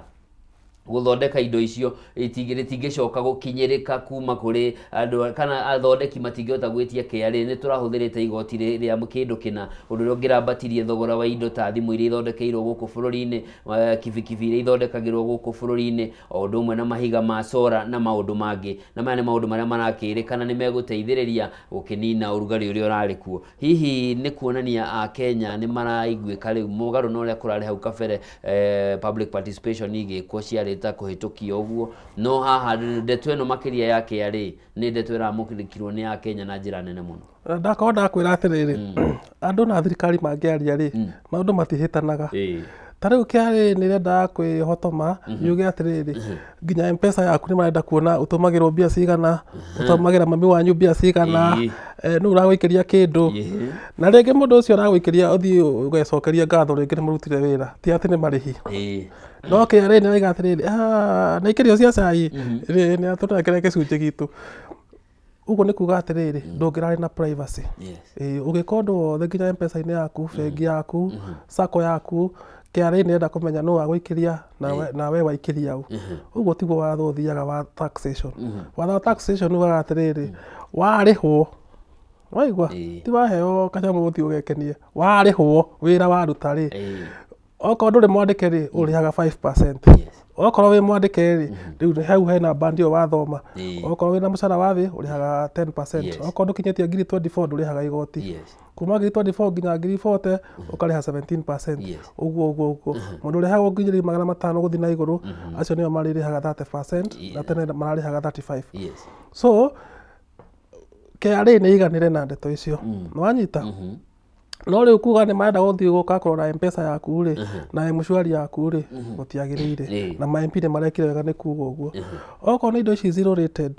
A: gũthondeka indo icio rĩtingĩcoka gũkinyĩrĩka kuma kũrĩ andũ, kana athondeki matingĩhota gwĩtia KRA nĩ tũrahũthĩrĩte igoti rĩa kĩndũ kĩna, ũndũ ũrĩa ũngĩrambatirie thogora wa indo ta thimũ iria ithondekeirwo gũkũ bũrũri-inĩ, kibikibi iria ithondekagĩrwo gũkũ bũrũri-inĩ, o ũndũ ũmwe na mahiga ma cora na maũndũ mangĩ. Na maya nĩ maũndũ marĩa marakĩrĩkana nĩ megũteithĩrĩria gũkĩnina ũrugarĩ ũrĩa ũrarĩ kuo. Hihi nĩ kuonania a Kenya nĩ maraiguĩka rĩu mũgarũ na ũrĩa kũrarĩ hau kabere, public participation igĩkwo ciarĩ ta kũhĩtũkia ũguo. No haha ndeto ĩno makĩria ya KRA nĩ ndeto ĩramũkĩrwo nĩ Akenya na njĩra nene mũno.
B: Ndakorwo ndakwĩra atĩrĩrĩ, andũ na thirikari mangĩaria rĩ, maũndũ matihĩtanaga. Ta rĩu KRA nĩ ĩrendaga kwĩhotoma yuge atĩrĩrĩ, nginya M-Pesa yaku nĩ marenda kuona ũtũmagĩrwo mbia cigana, ũtũmagĩra mami wanyu mbia cigana, nũ ũragũikĩria kĩndũ. Na rĩngĩ mũndũ ũcio ũragũikĩria ũthiĩ ũgecokeria ngatho rĩngĩ nĩ mũrutire wĩra, ti atĩ nĩ marĩhi. No KRA nĩ ĩrauga atĩrĩrĩ, nĩ ikĩrio cia cai, nĩ atũnengere gĩcunjĩ gitũ. Ũguo nĩ kuga atĩrĩrĩ, ndũngĩrarĩ na privacy. Ũgĩka ũndũ wothe nginya M-Pesa-inĩ yaku, bengi yaku, sacco yaku, KRA nĩ ĩrenda kũmenya nũ wagũikĩria na we waikĩria ũ. Ũguo tiguo watho ũthiaga wa taxation. Watho wa taxation ugaga atĩrĩrĩ, warĩhwo, waigua, ti waheo kanyamũ ũthiĩ ũgekenie, warĩhwo wĩra waruta rĩ, okorwo ndũrĩ mwandĩke rĩ, ũrĩhaga 5%. Okorwo wĩ mwandĩke rĩ, rĩu hau hena band ĩyo wathoma. Okorwo wĩna mũcara wa thĩ ũrĩhaga 10%. Okorwo ndũkinyĩtie ngiri 24 ndũrĩhaga igoti. Kuma ngiri 24 nginya ngiri 40 ũkarĩha 17%. Ũguo ũguo ũguo. Mũndũ ũrĩhagwo ngiri 500 gũthiĩ na igũrũ, acio nĩo marĩrĩhaga 30%, na tene mararĩhaga 35. So KRA nĩ iganĩre na ndeto icio. Nĩwanyita? No rĩu kuga nĩ marenda gũthiĩ gũka kũrora M-Pesa yaku rĩ, na M-Shwari yaku rĩ, gũtiagĩrĩire. Na ma MP nĩ marekire wega nĩ kuga ũguo. Okorwo nĩ indo ici zero rated,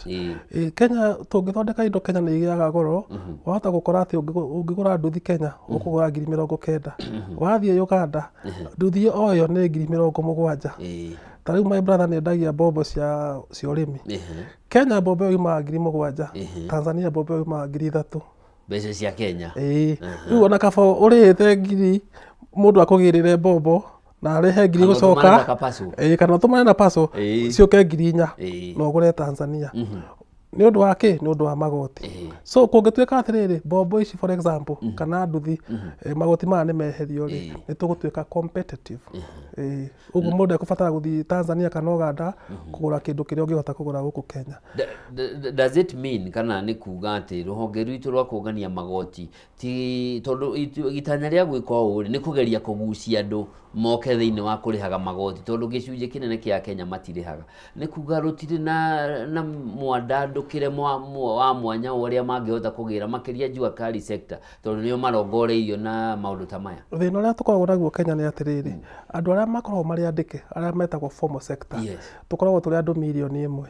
B: Kenya tũngĩthondeka indo Kenya nĩ igĩaga goro, wahota gũkora atĩ ũngĩgũra nduthi Kenya ũkũgũra ngiri 90. Wathiĩ Uganda, nduthi o ĩyo nĩ ngiri 70. Ta rĩu my brother nĩ endagia mbombo cia ũrĩmi. Kenya mbombo ĩyo yumaga ngiri 7, Tanzania mbombo ĩyo yumaga ngiri 3.
A: Mbeca cia Kenya.
B: Rĩu ona kaba ũrĩhĩte ngiri mũndũ akũgĩrĩre mbombo na arĩhe ngiri gũcoka, kana ũtũmane na parcel ciũke ngiri 4 na ũgũre Tanzania. Nĩ ũndũ wa kĩ? Nĩ ũndũ wa magoti. So kũngĩtuĩka atĩrĩrĩ, mbombo ici for example kana nduthi, magoti maya nĩ meherio rĩ, nĩ tũgũtuĩka competitive. Ũguo mũndũ ekũbatara gũthiĩ Tanzania kana Uganda kũgũra kĩndũ kĩrĩa ũngĩhota kũgũra gũkũ Kenya.
A: Does it mean kana nĩ kuga atĩ rũhonge rwitũ rwa kũngania magoti ti tondũ itanya rĩa gwĩka ũũ nĩ kũgeria kũgucia andũ moke thĩinĩ wa kũrĩhaga magoti, tondũ gĩcunjĩ kĩnene kĩa Kenya matirĩhaga. Nĩ kuga rũtirĩ na mwandandũkĩre wa mwanya ũrĩa mangĩhota kũgĩra makĩria jua kali sector, tondũ nĩo marongoreirio na maũndũ ta maya.
B: Thĩna ũrĩa tũkoragwo naguo Kenya nĩ atĩrĩrĩ, andũ arĩa makoragwo marĩ andĩke, arĩa metagwo formal sector, tũkoragwo tũrĩ andũ mirioni 1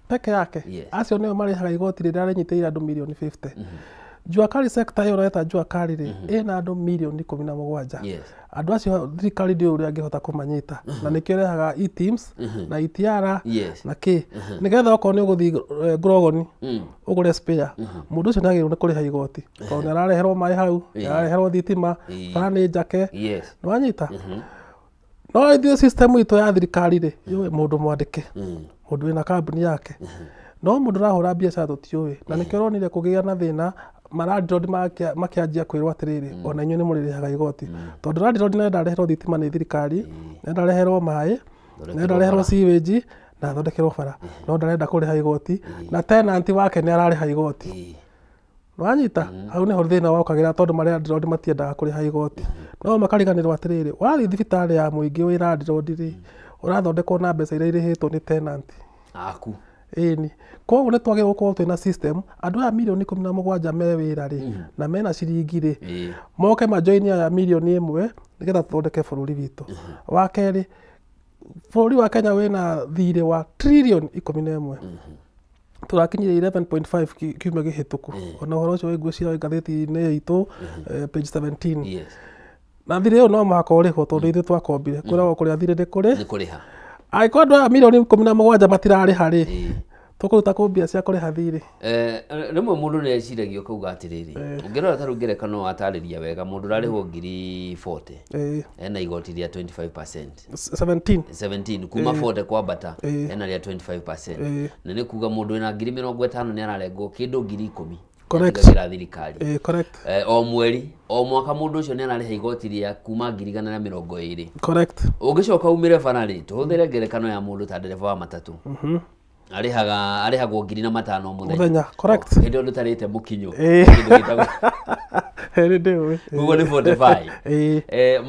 B: peke yake. Acio nĩo marĩhaga igoti rĩrĩa rĩnyitĩrĩire andũ mirioni 50. Jua kali sector ĩyo ũreta jua kali rĩ, ĩna andũ mirioni 17. Andũ acio thirikari ndĩũĩ ũrĩa ĩngĩhota kũmanyita, na nĩkĩo ĩrehaga e-teams na ETR na kĩ, nĩgetha okorwo nĩ ũgũthiĩ Grogoni ũgũre spare, mũndũ ũcio nĩagĩrĩirwo nĩ kũrĩha igoti, tondũ nĩ arareherwo maĩ hau, nĩ arareherwo thitima, bara nĩ njake. Nĩwanyita? No ithuĩ system itũ ya thirikari rĩ, yũĩ mũndũ mwandĩke, mũndũ wĩna kambuni yake, no mũndũ ũrahũra biacara tũtiũĩ. Na nĩkĩo ũronire kũgĩa na thĩna malandlord makĩanjia kwĩrwo atĩrĩrĩ, ona inyuĩ nĩ mũrĩrĩhaga igoti, tondũ landlord nĩ areherwo thitima nĩ thirikari, nĩ areherwo maĩ, nĩ areherwo sewage na athondekerwo bara, no ndarenda kũrĩha igoti, na tenant wake nĩ ararĩha igoti. Nĩwanyita? Hau nĩho thĩna wokagĩra, tondũ malandlord matiendaga kũrĩha igoti. No makariganĩrwo atĩrĩrĩ, wathiĩ thibitarĩ ya mũingĩ wĩ landlord rĩ, ũrathondekwo na mbeca iria irĩhĩtwo nĩ tenant
A: aku.
B: Ĩni. Koguo nĩ twagĩrĩirwo gũkorwo twĩna system, andũ aya mirioni 17 me wĩra rĩ, na mena ciringi rĩ, moke majoini aya mirioni 1 nĩgetha tũthondeke bũrũri witũ. Wa kerĩ, bũrũri wa Kenya wĩna thirĩ wa tririoni 11. Tũrakinyire 11.5 kiumia kĩhĩtũku. Ona ũhoro ũcio wĩ ngwĩciria wĩ ngathĩti-inĩ itũ, page 17. Na thirĩ ũyũ no mũhaka ũrĩhwo, tondũ ithuĩ twakombire. Kwĩragwo kũrĩa thirĩ nĩ kũrĩ.
A: Nĩ kũrĩha.
B: Angĩkorwo andũ aya mirioni 17 matirarĩha rĩ, tũkũruta kũ mbia cia kũrĩha thirĩ?
A: Rĩmwe mũndũ nĩ eciragia ũkauga atĩrĩrĩ, ũngĩrora ta rĩu ngerekano watarĩria wega, mũndũ ũrarĩhwo ngiri 40 ena igoti rĩa 25%.
B: 17.
A: 17 kuma 40 kwambata ena rĩa 25%. Na nĩ kuga mũndũ wĩna ngiri 50 nĩ ararengwo kĩndũ ngiri 10. Atigagĩra thirikari.
B: Correct.
A: O mweri, o mwaka mũndũ ũcio nĩ ararĩha igoti rĩa kuma ngiri 120.
B: Correct.
A: Ũngĩcoka umĩre bara rĩ, tũhũthĩre ngerekano ya mũndũ ta ndereba wa matatũ. Arĩhaga arĩhagwo 5,000 mũthenya.
B: Mũthenya, correct.
A: Hĩndĩ ĩyo ndũtarĩte mũkinyo.
B: Ĩĩ.
A: Kĩndũ gĩtagwo
B: Nĩ ndĩũĩ.
A: Koguo nĩ 45.
B: Ĩĩ.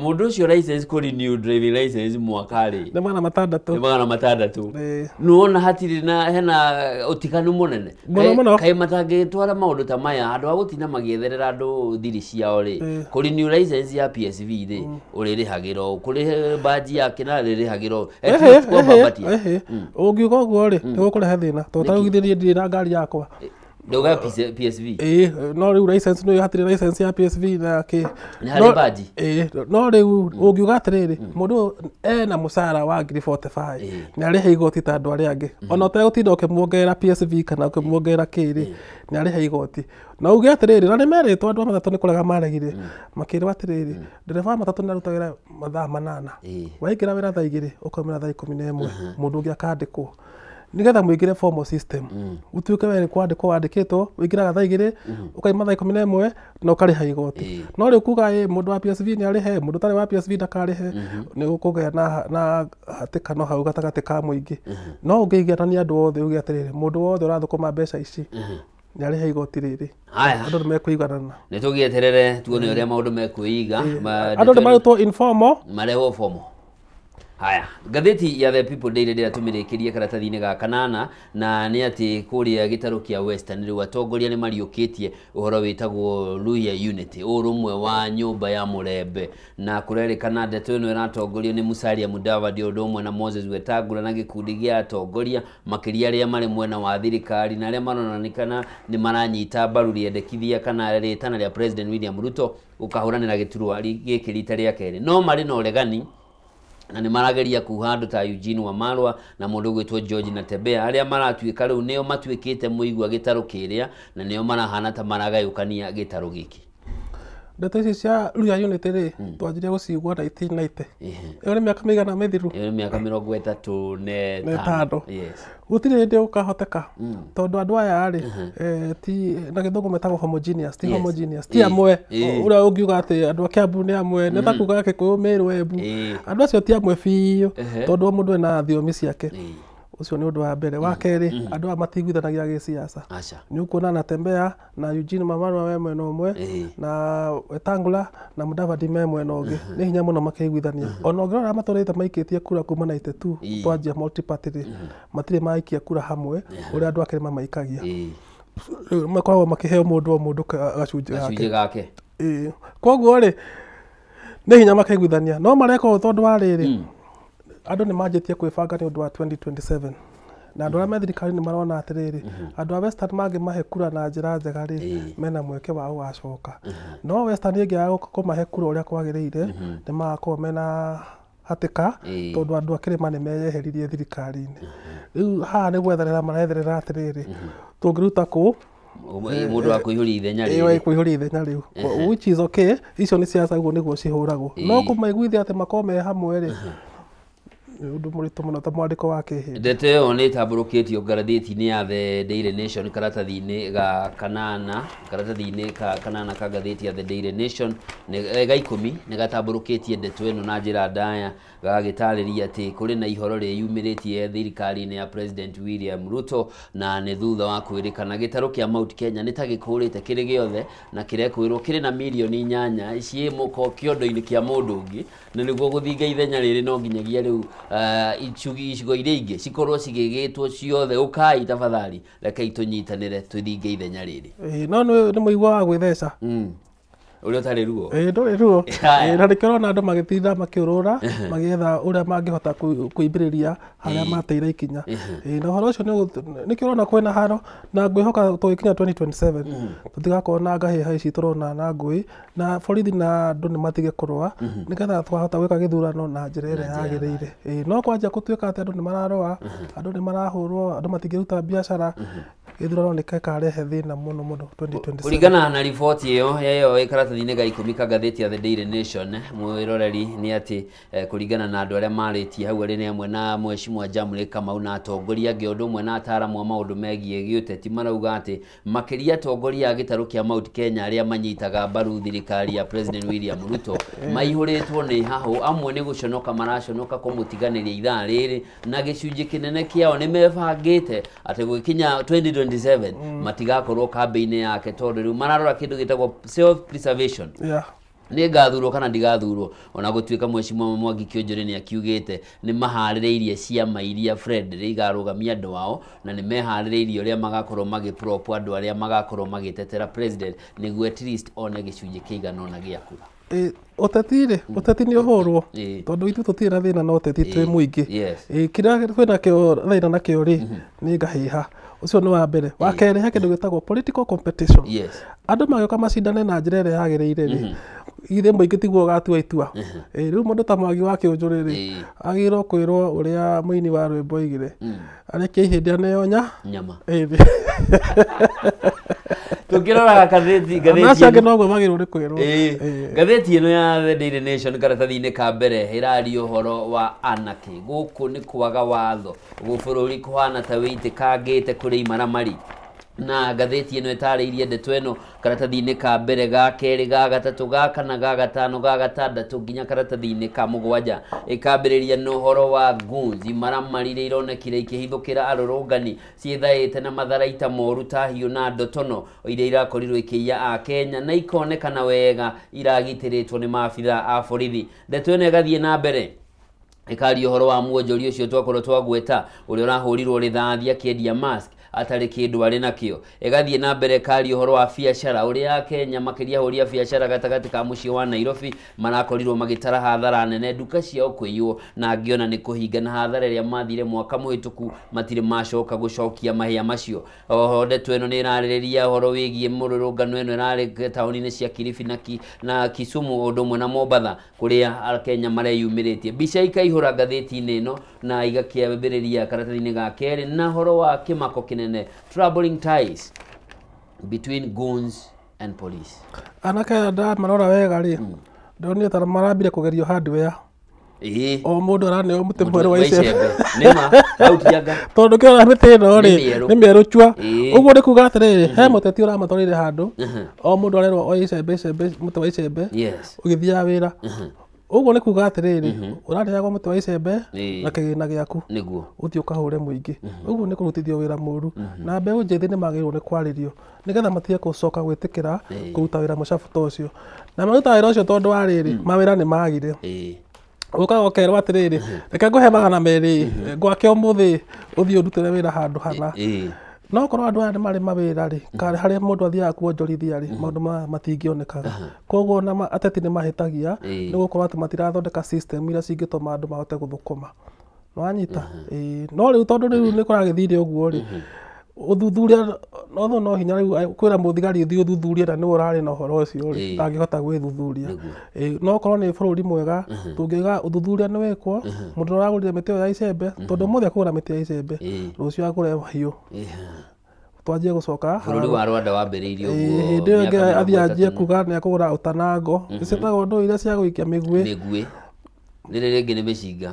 A: Mũndũ ũcio license kũ renew driving license mwaka rĩ
B: Nĩ 600.
A: Nĩ 600.
B: Ĩĩ.
A: Nĩwona hatirĩ na hena ũtiganu mũnene.
B: Mũno, mũno.
A: Kaĩ matangĩtwara maũndũ ta maya handũ ha gũtinda magĩetherera andũ thiri ciao rĩ,
B: Ĩĩ.
A: kũ renew license ya PSV rĩ ũrĩrĩhagĩra ũũ, kũrĩ baji ya kĩna rĩrĩhagĩra ũũ. At least kwambambatia.
B: Ehe, ũngiuga ũguo rĩ nĩ gũkũrehe thĩna tondũ ta rĩu githĩ niĩ ndirĩ na ngari yakwa.
A: Ndauga PSV.
B: Ĩĩ, no rĩu license nĩ hatirĩ license ya PSV na kĩ.
A: Nĩ harĩ baji?
B: Ĩĩ, no rĩu ũngiuga atĩrĩrĩ, mũndũ ũyũ ena mũcara wa 45,000 nĩ arĩhe igoti ta andũ arĩa angĩ, ona ũtegũtinda ũkĩmuongerera PSV kana ũkĩmuongerera kĩ rĩ, nĩ arĩhe igoti. Na uge atĩrĩrĩ, na nĩ merĩtwo andũ a matatũ nĩ kũrega maregire, makĩrwo atĩrĩrĩ, ndereba wa matatũ nĩ arutagĩra mathaa 8, waingĩra wĩra thaa 2 ũkaumĩra thaa 11, mũndũ ũngĩ akandĩkwo nigetha mũingĩre formal system, ũtuĩke we nĩ kwandĩkwo wandĩkĩtwo, ũingĩraga thaa 2 ũkaima thaa 11 na ũkarĩha igoti. No rĩu kuga ĩ mũndũ wa PSV nĩ arĩhe, mũndũ ũtarĩ wa PSV ndakarĩhe, nĩ gũkũgĩa na hatĩkano hau gatagatĩ ka mũingĩ. No ũngĩiganania andũ othe uge atĩrĩrĩ, mũndũ wothe ũrathũkũma mbeca ici nĩ arĩhe igoti rĩrĩ,
A: Haya.
B: andũ nĩ mekũiganana.
A: Nĩ tũgĩeterere tuone ũrĩa maũndũ mekwĩiga.
B: Andũ nĩ marutwo informal,
A: marehwo fomo. Haya, ngathĩti ya The People Daily ndĩrĩa tũmĩrĩkĩrie karatathi-inĩ ga kanana, na nĩ atĩ kũrĩa gĩtarũ kĩa Western rĩu atongoria nĩ mariũkĩtie ũhoro wĩtagwo Luhya Unity, ũrũmwe wa nyũmba ya Mũrembe, na kũrerĩkana ndeto ĩno ĩratongorio nĩ Musalia Mudavadi ũndũ ũmwe na Moses Wetangula na gĩkundi gĩa atongoria makĩria arĩa marĩ mwena wa thirikari na arĩa maronekana nĩ maranyita mbaru rĩendekithia kana rĩtana rĩa President William Ruto gũkahũranĩra gĩturwa gĩkĩ rita rĩa kerĩ, no marĩ na ũregani na nĩ marageria kuha andũ ta Eugene Wamalwa na mũndũ ũgwĩtwo George Natembeya arĩa maratuĩka rĩu nĩo matuĩkĩte mũigua gĩtarũ kĩrĩa na nĩo marahana ta maragayũkania gĩtarũ gĩkĩ.
B: Ndeto ici cia Luhya Unity rĩ, twanjirie gũcigua 1990. Ĩyo nĩ mĩaka mĩigana mĩthiru?
A: Ĩyo nĩ mĩaka 35.
B: Yes. Gũtirĩ hĩndĩ gũkahoteka tondũ andũ aya rĩ, ti na gĩthũngũ metagwo homogeneous, ti homogeneous, ti amwe. Ũrĩa ũngiuga atĩ andũ a Kiambu nĩ amwe, nĩ ta kuga Gĩkũyũ, Meru, Embu, andũ acio ti amwe biũ tondũ o mũndũ ena thiomi ciake. Ũcio nĩ ũndũ wa mbere. Wa kerĩ, andũ aya matiguithanagia gĩsiasa. Nĩ ũkuona Natembeya na Eugene Wamalwa me mwena ũmwe na Wetangula na Mudavadi me mwena ũngĩ, nĩ hinya mũno makĩiguithania. Ona ũngĩrora matũrĩte maikĩtie kura kuma 92 twanjia multi-party rĩ, matirĩ maikia kura hamwe ũrĩa andũ a kĩrĩma maikagia. Rĩu makoragwo makĩheo mũndũ o mũndũ gacunjĩ
A: gake.
B: Koguo rĩ, nĩ hinya makĩiguithania, no mareka ũũ tondũ wa rĩrĩ, andũ nĩ manjĩtie kwĩbanga nĩ ũndũ wa 2027 na andũ arĩa me thirikari nĩ marona atĩrĩrĩ, andũ a Western mangĩmahe kura na njĩra njega rĩ, mena mweke wa gũgacoka. No Western ĩngĩaga kũmahe kura ũrĩa kwagĩrĩire, nĩ magakorwo mena hatĩka tondũ andũ a kĩrĩma nĩ meyeheririe thirikari-inĩ. Rĩu haha nĩ gwetherera maretherera atĩrĩrĩ, tũngĩruta kũ
A: mũndũ wa kũihũria ithenya rĩrĩ,
B: kũihũria ithenya rĩu, which is okay, icio nĩ siasa, ũguo nĩguo cihũragwo. No kũmaiguithia atĩ makorwo me hamwe rĩ, ũndũ mũritũ mũno ta mwandĩko wa kĩhĩndĩ.
A: Ndeto ĩyo nĩ ĩtambũrũkĩtio ngathĩti-inĩ ya The Daily Nation karatathi-inĩ ga kanana, karatathi-inĩ ka kanana ka ngathĩti ya The Daily Nation ga 10 nĩ gatambũrũkĩtie ndeto ĩno na njĩra ndaya, gagagĩtarĩria atĩ kũrĩ na ihoro rĩyumĩrĩtie thirikari-inĩ ya President William Ruto, na nĩ thutha wa kwĩrĩkana gĩtarũ kĩa Mount Kenya nĩ ta gĩkũrĩte kĩrĩ gĩothe na kĩrekũĩrwo kĩrĩ na mirioni 8 ciĩ mũko kĩondo-inĩ kĩa mũndũ ũngĩ, na nĩguo gũthinga ithenya rĩrĩ no nginyagia rĩu icigo iria ingĩ cikorwo cigĩgĩtwo ciothe. Ũkai tafadhali, rekei tũnyitanĩre tũthinge ithenya rĩrĩ.
B: No nĩ mũigua wa gwĩtheca
A: ũrĩa ũtarĩ ruo.
B: Ndũrĩ ruo. Na nĩkĩo ũrona andũ magĩtinda makĩũrũra magĩetha ũrĩa mangĩhota kũimbĩrĩria harĩa mateire ikinya. Na ũhoro ũcio nĩkĩo ũrona kwĩna haro, na ngwĩhoka tũgĩkinya 2027 tũtigakorwo na ngahĩha ici tũrona na ngũĩ, na borithi na andũ nĩ matige kũrũa nĩgetha twahota gwĩka gĩthurano na njĩra ĩrĩa yagĩrĩire. No kwanjia gũtuĩka atĩ andũ nĩ mararũa, andũ nĩ marahũrwo, andũ matingĩruta biacara, Gĩthurano nĩ gĩkarehe thĩna mũno mũno 2027.
A: Kũringana na riboti ĩyo ĩyo ĩ karatathi-inĩ ga 10 ka ngathĩti ya The Daily Nation, mwĩroreri nĩ atĩ kũringana na andũ arĩa marĩtie hau arĩ nĩ amwe na Mheshimiwa Jamle Kamau na atongoria angĩ ũndũ ũmwe na ataaramu a maũndũ megiĩ gĩũteti marauga atĩ makĩria atongoria a gĩtarũ kĩa Mount Kenya arĩa manyitaga mbaru thirikari ya President William Ruto maihũrĩtwo nĩ hahũ, amwe nĩ gũconoka maraconoka kũmũtiganĩria ithaa rĩrĩ, na gĩcunjĩ kĩnene kĩao nĩ mebangĩte atĩ gũgĩkinya 2027 matigakorwo kambĩ-inĩ yake tondũ rĩu mararora kĩndũ gĩtagwo self preservation. Nĩ ngathurwo kana ndigathurwo, ona gũtuĩka Mheshimiwa Mwangi Kĩonjore nĩ akiugĩte nĩ maharĩrĩirie ciama iria friendly igarũgamia andũ ao, na nĩ meharĩrĩirie ũrĩa magakorwo magĩprop andũ arĩa magakorwo magĩtetera president nĩguo at least one gĩcunjĩ kĩigana ũna gĩa kura.
B: Ũteti rĩ, ũteti nĩ ũhũrwo tondũ ithuĩ tũtirĩ na thĩna na ũteti twĩ mũingĩ. Kĩrĩa twĩna kĩo thĩna nakĩo rĩ nĩ ngahĩha. Ũcio nĩ wa mbere. Wa kerĩ he kĩndũ gĩtagwo political competition. Andũ magĩũka macindane na njĩra ĩrĩa yagĩrĩire rĩ, ithe mũingĩ tiguo ũgatua itua. Rĩu mũndũ ta Mwangi wa Kĩũnjũrĩ rĩ, agĩrĩirwo kwĩrwo ũrĩa mũini wa rwĩmbo oigire, arekie ihĩndĩ aneo
A: nyama. Tũngĩrora ngathĩti
B: acio angĩ noguo magĩrĩirwo nĩ kwĩrwo.
A: Ngathĩti ĩno ya The Daily Nation karatathi-inĩ ka mbere ĩraria ũhoro wa anarchy. Gũkũ nĩ kwaga watho, bũrũri kũhana ta wĩitĩkangĩte kũrĩ imaramari. Na ngathĩti ĩno ĩtarĩirie ndeto ĩno karatathi-inĩ ka mbere, ga kerĩ, ga gatatũ, ga kana, ga gatano, ga gatandatũ nginya karatathi-inĩ ka mũgwanja. Ĩkambĩrĩria na ũhoro wa goons, imaramari iria ironekire ikĩhithũkĩra arũrũngani ciĩthaĩte na matharaita moru ta hiũ na ndotono iria irakorirwo ikĩiya Akenya na ikonekana wega iragitĩrĩtwo nĩ maabithaa a borithi. Ndeto ĩno ĩgathiĩ na mbere ĩkaria ũhoro wa mwonjoria ũcio twakorwo twagweta ũrĩa ũrahũrirwo rithathi akĩendia mask atarĩ kĩndũ arĩ nakĩo. Ĩgathiĩ na mbere ĩkaria ũhoro wa biacara ũrĩa Akenya makĩria ahũri a biacara gatagatĩ ka mũciĩ wa Nairobi marakorirwo magĩtara hathara nene, nduka ciao kũiywo na angĩ ona nĩ kũhinga, na hathara ĩrĩa mathire mwaka mũhĩtũku matirĩ macoka gũcokia mahĩa macio. Oho ndeto ĩno nĩ ĩrarĩrĩria ũhoro wĩgiĩ mũrũrũngano ĩno ĩrarĩ taũni-inĩ cia Kilifi na Kisumu ũndũ ũmwe na Mombatha kũrĩa Akenya mareyumĩrĩtie. Mbica ikaihũra ngathĩti-inĩ ĩno na igakĩambĩrĩria karatathi-inĩ ga kerĩ na ũhoro wa kĩmako kĩnene, troubling ties between goons and police.
B: Anake aya ndamarora wega rĩ, ndonire ta marambire kũgerio hardware. O mũndũ araneo mũtĩ mwerũ wa icembe.
A: Nĩma, hau tianga.
B: Tondũ kĩrora mĩtĩ ĩno rĩ,
A: Nĩ
B: nĩ mĩerũ cua. Ũguo nĩ kuga atĩrĩrĩ, he mũteti ũramatwarire handũ, o mũndũ arerwo oye icembe, icembe, mũtĩ wa icembe, ũgĩthiaga wĩra. Ũguo nĩ kuga atĩrĩrĩ, ũraneagwo mũtĩ wa icembe na kĩgĩna gĩaku.
A: Nĩguo.
B: Ũthiĩ ũkahũre mũingĩ. Ũguo nĩ kũrutithio wĩra mũru. Na mbeũ njĩthĩ nĩ magĩrĩirwo nĩ kwarĩrio nĩgetha matige gũcoka gwĩtĩkĩra kũruta wĩra mũcabu ta ũcio. Na marutaga wĩra ũcio tondũ wa rĩrĩ, mawĩra nĩ magire. Ũkaga ũkerwo atĩrĩrĩ, reke ngũhe 200, ngwake ũmũthĩ ũthiĩ ũndutĩre wĩra handũ hana. No korwo andũ aya nĩ marĩ mawĩra rĩ, kana harĩa mũndũ athiaga kuonjorithia rĩ, maũndũ maya matingĩonekaga. Koguo ona ateti nĩ mahĩtagia nĩ gũkorwo atĩ matirathondeka system iria cingĩtũma andũ mahote gũthũkũma. Nĩwanyita? No rĩu tondũ rĩu nĩ kũragĩthire ũguo rĩ, ũthuthuria no no hinya rĩu kwĩra mũthigari ũthiĩ ũthuthurie na nĩwe ũrarĩ na ũhoro ũcio rĩ, ndangĩhota gwĩthuthuria. No korwo nĩ bũrũri mwega, tũngiuga ũthuthuria nĩ wĩkwo, mũndũ ũragũrire mĩtĩ ĩyo ya icembe, tondũ ũmũthĩ akũgũra mĩtĩ ya icembe, rũciũ agũre hiũ. Twanjie gũcoka
A: Bũrũri wa Rwanda wambĩrĩirie ũguo
B: Hĩndĩ ĩyo ĩngĩ
A: mĩaka
B: athiĩ anjie
A: 30.
B: kuga nĩ akũgũra ũtanango, ciĩtagwo ndũĩ iria cia gũikia mĩguĩ.
A: Mĩguĩ. Rĩrĩ rĩngĩ nĩ mĩcinga.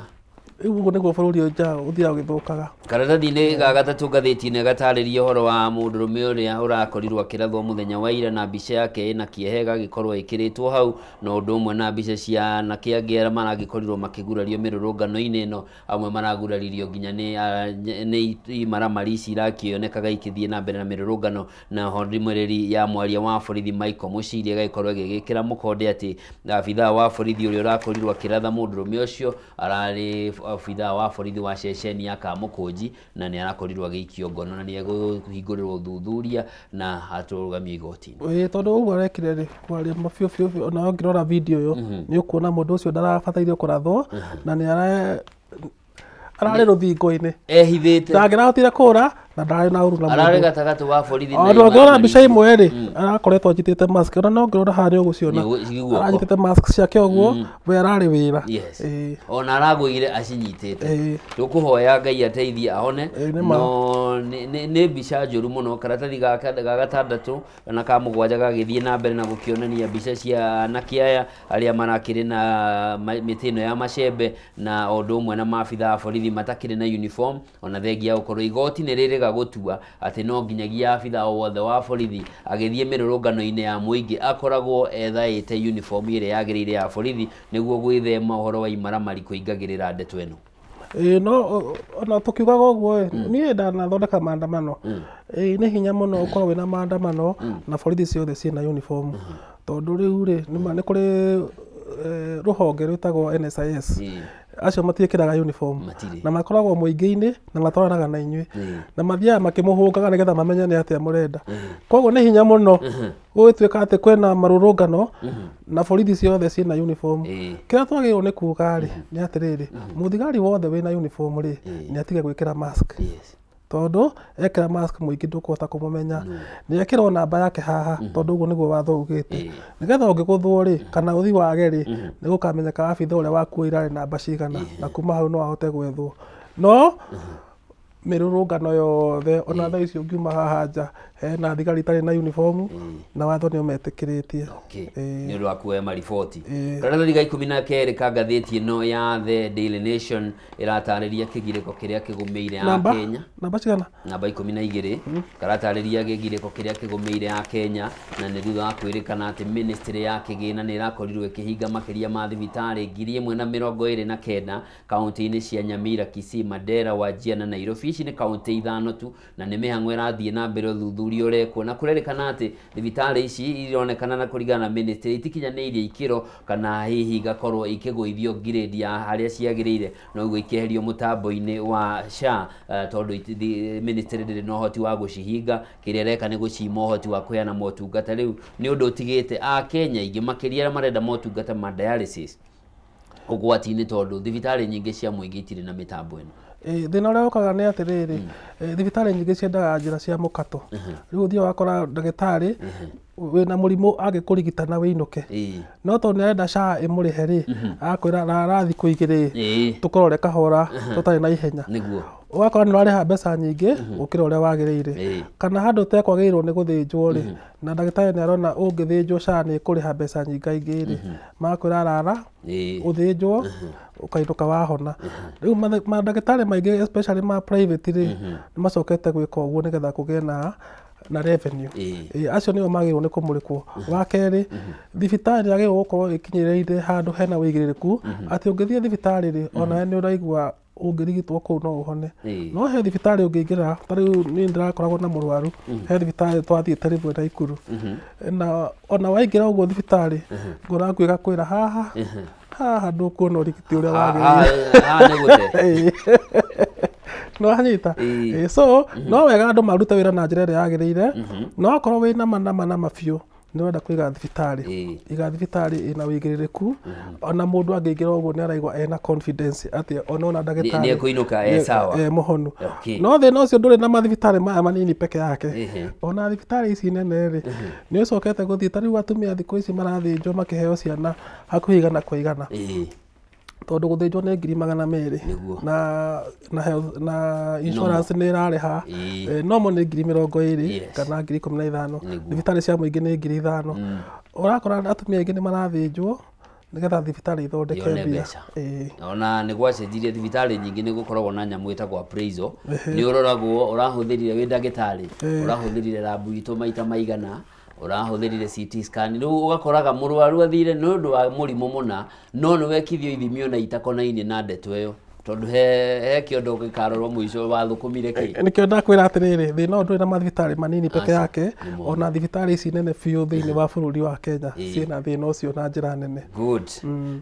B: Rĩu ũguo nĩguo bũrũri ũyũ ũthiaga ũgĩthũkaga.
A: Karatathi-inĩ ga gatatũ ngathĩti-inĩ gatarĩria ũhoro wa mũndũrũme ũrĩa ũrakorirwo akĩrathwo mũthenya wa ira na mbica yake ĩna kĩeha ĩgagĩkorwo ĩkĩrĩtwo hau, na ũndũ ũmwe na mbica cia anake angĩ arĩa maragĩkorirwo makĩgurario mĩrũrũngano-inĩ ĩno, amwe maraguraririo nginya nĩ imaramari ici irakĩonekaga ikĩthiĩ na mbere na mĩrũrũngano. Na ho ndũmĩrĩri ya mwaria wa borithi Michael Muciria ĩgagĩkorwo ĩgĩgĩkĩra mũkonde atĩ abithaa wa borithi ũrĩa ũrakorirwo akĩratha mũndũrũme ũcio ararĩ abithaa wa borithi wa ceceni ya Kamũkũnji, na nĩ arakorirwo agĩikio ngono na nĩ egũhingũrĩrwo ũthuthuria na atũrũgamio igoti-inĩ.
B: Tondũ ũguo arekire rĩ, kwaria biũ biũ biũ, ona ũngĩrora video ĩyo nĩ ũkuona mũndũ ũcio ndarabataire kũrathwo na nĩ ararĩ rũthingo-inĩ.
A: Ehithĩte.
B: Ndangĩrahotire kũra na Na ndarĩ na ũru na mũndũ.
A: Ararĩ gatagatĩ wa borithi na
B: Andũ angĩona mbica imwe rĩ, arakoretwo anyitĩte mask, ona no ngĩrora haha nĩ ũgũciona. Aranyitĩte mask ciake ũguo, we ararĩ wĩra.
A: Yes. Ona aragũire acinyitĩte. Tũkũhoya Ngai ateithie ahone. No nĩ mbica njũru mũno. Karatathi ga gatandatũ na ka mũgwanja gagĩthiĩ na mbere na gũkĩonania mbica cia anake aya arĩa marakĩrĩ na mĩtĩ ĩno ya macembe na ũndũ ũmwe na maabitha a borithi matakĩrĩ na uniform, ona thengia gũkorwo igoti nĩ rĩrĩga gũtua atĩ no nginyagia abitha o wothe wa borithi agĩthiĩ mĩrũrũngano-inĩ ya mũingĩ akoragwo ethaĩte uniform ĩrĩa yagĩrĩire ya borithi nĩguo gwĩthema ũhoro wa imaramari kũingagĩrĩra ndeto ĩno.
B: No ona tukiugaga ũguo niĩ ndanathondeka maandamano. Nĩ hinya mũno ũkorwo wĩna maandamano na borithi ciothe ciĩna uniform, tondũ rĩu rĩ nĩ kũrĩ rũhonge rwĩtagwo NSIS. Acio matiĩkĩraga uniform na makoragwo mũingĩ-inĩ na matwaranaga na inyuĩ na mathiaga makĩmũhũngaga nĩgetha mamenye nĩ atĩa mũrenda. Koguo nĩ hinya mũno gũgĩtuĩka atĩ kwĩna marũrũngano na borithi ciothe ciĩna uniform. Kĩrĩa twagĩrĩirwo nĩ kuga rĩ nĩ atĩrĩrĩ, mũthigari wothe wĩna uniform rĩ nĩ atige gwĩkĩra mask, tondũ ekĩra mask mũingĩ ndũkũhota kũmũmenya. Nĩ ekĩrwo namba yake haha, tondũ ũguo nĩguo watho ugĩte, nĩgetha ũngĩgũthwo rĩ kana ũthi wage rĩ nĩ gũkamenyeka abitha ũrĩa wakuoire arĩ namba cigana, na kuma hau no ahote gwethwo. No mĩrũrũngano yothe ona thaa ici ũngiuma haha nja hena thigari itarĩ na uniform na watho nĩ ũmetĩkĩrĩtie.
A: Nĩ ũndũ wa kuoya mariboti. Karatathi ga 12 ka ngathĩti ĩno ya The Daily Nation ĩratarĩria kĩgirĩko kĩrĩa kĩgũmĩire a Kenya.
B: Namba cigana?
A: Namba 12. Karatarĩria kĩgirĩko kĩrĩa kĩgũmĩire a Kenya, na nĩ thutha wa kwĩrĩkana atĩ ministry ya kĩgĩna nĩ ĩrakorirwo ĩkĩhinga makĩria ma thibitarĩ 1029 kaunti-inĩ cia Nyamira, Kisii, Mandera, Wajir na Nairobi. Ici nĩ kaunti 5 tu, na nĩ mĩhang'o ĩrathiĩ na mbere ũthuthuria ũrekwo, na kũrerĩkana atĩ thibitarĩ ici ironekana na kũringana na ministry itikinyanĩirie ikĩro kana hihi igakorwo ikĩgũithio grade ya harĩa ciagĩrĩire, no ũguo ikĩeherio mũtambo-inĩ wa SHA, tondũ ministry ndĩrĩ na ũhoti wa gũcihinga. Kĩrĩa ĩreka nĩ gũcima ũhoti wa kũheana motungata. Rĩu nĩ ũndũ ũtigĩte a Kenya aingĩ makĩria arĩa marenda motungata ma dialysis ũgwati-inĩ, tondũ thibitarĩ nyingĩ cia mũingĩ itirĩ na mĩtambo ĩno.
B: Thĩna ũrĩa ũkaga nĩ atĩrĩrĩ, thibitarĩ nyingĩ ciendaga njĩra cia mũkato. Rĩu ũthiaga ũgakora ndagĩtarĩ wĩna mũrimũ angĩkũrigita na wĩinũke, no tondũ nĩ arenda SHA ĩmũrĩhe rĩ, agakwĩra rara thikũ igĩrĩ tũkũrore kahora tũtarĩ na ihenya. Ũgakora nĩ ũrarĩha mbeca nyingĩ gũkĩra ũrĩa wagĩrĩire, kana handũ ũtekwagĩrĩirwo nĩ gũthĩnjwo rĩ, na ndagĩtarĩ nĩ arona ũngĩthĩnjwo SHA nĩ ĩkũrĩha mbeca nyingaingĩ rĩ, magakwĩra rara ũthĩnjwo ũkainũka wahona. Rĩu mandagĩtarĩ maingĩ especially ma private rĩ, nĩ macokete gwĩka ũguo nĩgetha kũgĩe na revenue. Acio nĩo magĩrĩirwo nĩ kũmũrĩkwo. Wa kerĩ, thibitarĩ yagĩrĩirwo gũkorwo ĩkinyĩrĩire handũ hena wĩigĩrĩrĩku atĩ ũngĩthiĩ thibitarĩ rĩ, onawe nĩ ũraigua ũngĩrigitwo kũu no ũhone. No he thibitarĩ ũngĩingĩra, ta rĩu niĩ ndĩrakoragwo na mũrwaru, he thibitarĩ twathiĩte rĩmwe Naikuru, na ona waingĩra ũguo thibitarĩ ngoro yaku ĩgakwĩra haha haha ndũkuona ũrigiti ũrĩa wagĩrĩire. No anyita. So no wega andũ marute wĩra na njĩra ĩrĩa yagĩrĩire, no akorwo wĩna manama na mabiũ nĩ ũrenda kũiga thibitarĩ, iga thibitarĩ ĩna wĩigĩrĩrĩku, ona mũndũ angĩingĩra ũguo nĩ araigua ena confidence atĩ ona ndagĩtarĩ
A: nĩ ekũinũka e sawa,
B: e mũhonu. No thĩna ũcio ndũrĩ na mathibitarĩ maya manini peke yake, ona thibitarĩ ici nene rĩ nĩ ũcokete gũthiĩ. Ta rĩu atumia thikũ ici marathĩnjwo makĩheo ciana hakuhĩ 100 kwa 100, tondũ gũthĩnjwo nĩ 200,000 na insurance nĩ ĩrarĩha, nomo nĩ 20,000 kana 15,000. Thibitarĩ cia mũingĩ nĩ 5,000. Ũrakora atumia aingĩ nĩ marathĩnjwo nĩgetha thibitarĩ ithondeke mbia.
A: Ona nĩ gwacenjirie thibitarĩ nyingĩ nĩ gũkoragwo na nyamũ ĩtagwo appraisal. Nĩ ũroragwo ũrahũthĩrire wĩ ndagĩtarĩ, ũrahũthĩrire rabu itũ maita maigana, ũrahũthĩrire CT scan. Rĩu ũgakoraga mũrwaru athire nĩ ũndũ wa mũrimũ mũna, no nĩ wekithio ithimi ona itakonainie na ndeto ĩyo, tondũ he kĩondo gĩkarorwo mũico wathũkũmire kĩ.
B: Nĩkĩo ndakwĩra atĩrĩrĩ, thĩna ũyũ ndũrĩ na mathibitarĩ manini peke yake, ona thibitarĩ ici nene biũ thĩinĩ wa bũrũri wa Kenya ciĩna thĩna ũcio na njĩra nene.
A: Good.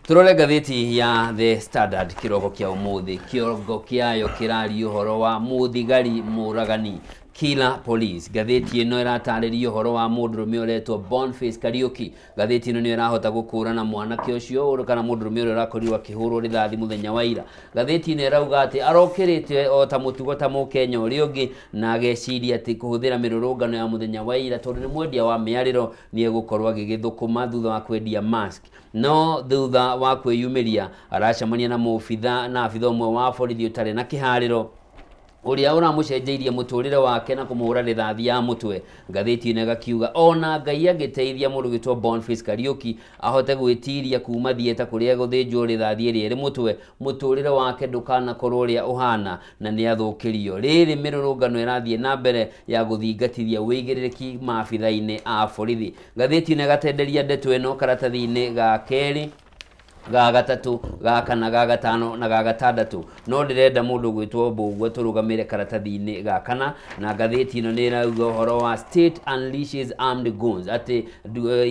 A: Tũrore ngathĩti ya The Standard kĩroko kĩa ũmũthĩ. Kĩongo kĩayo kĩraria ũhoro wa mũthigari mũragani. Killer Police. Ngathĩti ĩno ĩratarĩria ũhoro wa mũndũrũme ũretwo Boniface Kariuki. Ngathĩti ĩno nĩyo ĩrahota gũkũrana mwanake ũcio kana mũndũrũme ũrĩa ũrakorirwo akĩhũrwo rithathi mũthenya wa ira. Ngathĩti ĩno ĩrauga atĩ arokĩrĩte o ta mũtugo ta mũkenya ũrĩa ũngĩ na ageciria atĩ kũhũthĩra mĩrũrũngano ya mũthenya wa ira tondũ nĩ mwendia wa mĩarĩro nĩ egũkorwo agĩgĩthũkũma thutha wa kwendia mask. No thutha wa kwĩyumĩria aracemania na mũbitha na abitha ũmwe wa borithi ũtarĩ na kĩharĩro ũrĩa ũramũcenjeirie mũtũrĩre wake na kũmũhũra rithathi ya mũtwe. Ngathĩti ĩno ĩgakiuga ona Ngai angĩteithia mũndũ gwĩtwo Boniface Kariuki ahote gwĩtiria kuma thieta kũrĩa gũthĩnjwo rithathi ĩrĩa ĩrĩ mũtwe, mũtũrĩre wake ndũkanakorwo ũrĩa ũhana na nĩ athũkĩrio. Rĩrĩ mĩrũrũngano ĩrathiĩ na mbere ya gũthingatithia wĩigĩrĩrĩki maabitha-inĩ a borithi. Ngathĩti ĩno ĩgatenderia ndeto ĩno karatathi-inĩ ga kerĩ, ga gatatũ, ga kana, ga gatano na ga gatandatũ. No ndĩrenda mũndũ gwĩtwo Mbũgua tũrũgamĩre karatathi-inĩ ga kana, na ngathĩti ĩno nĩ ĩrauga ũhoro wa State Unleashes Armed Guns, atĩ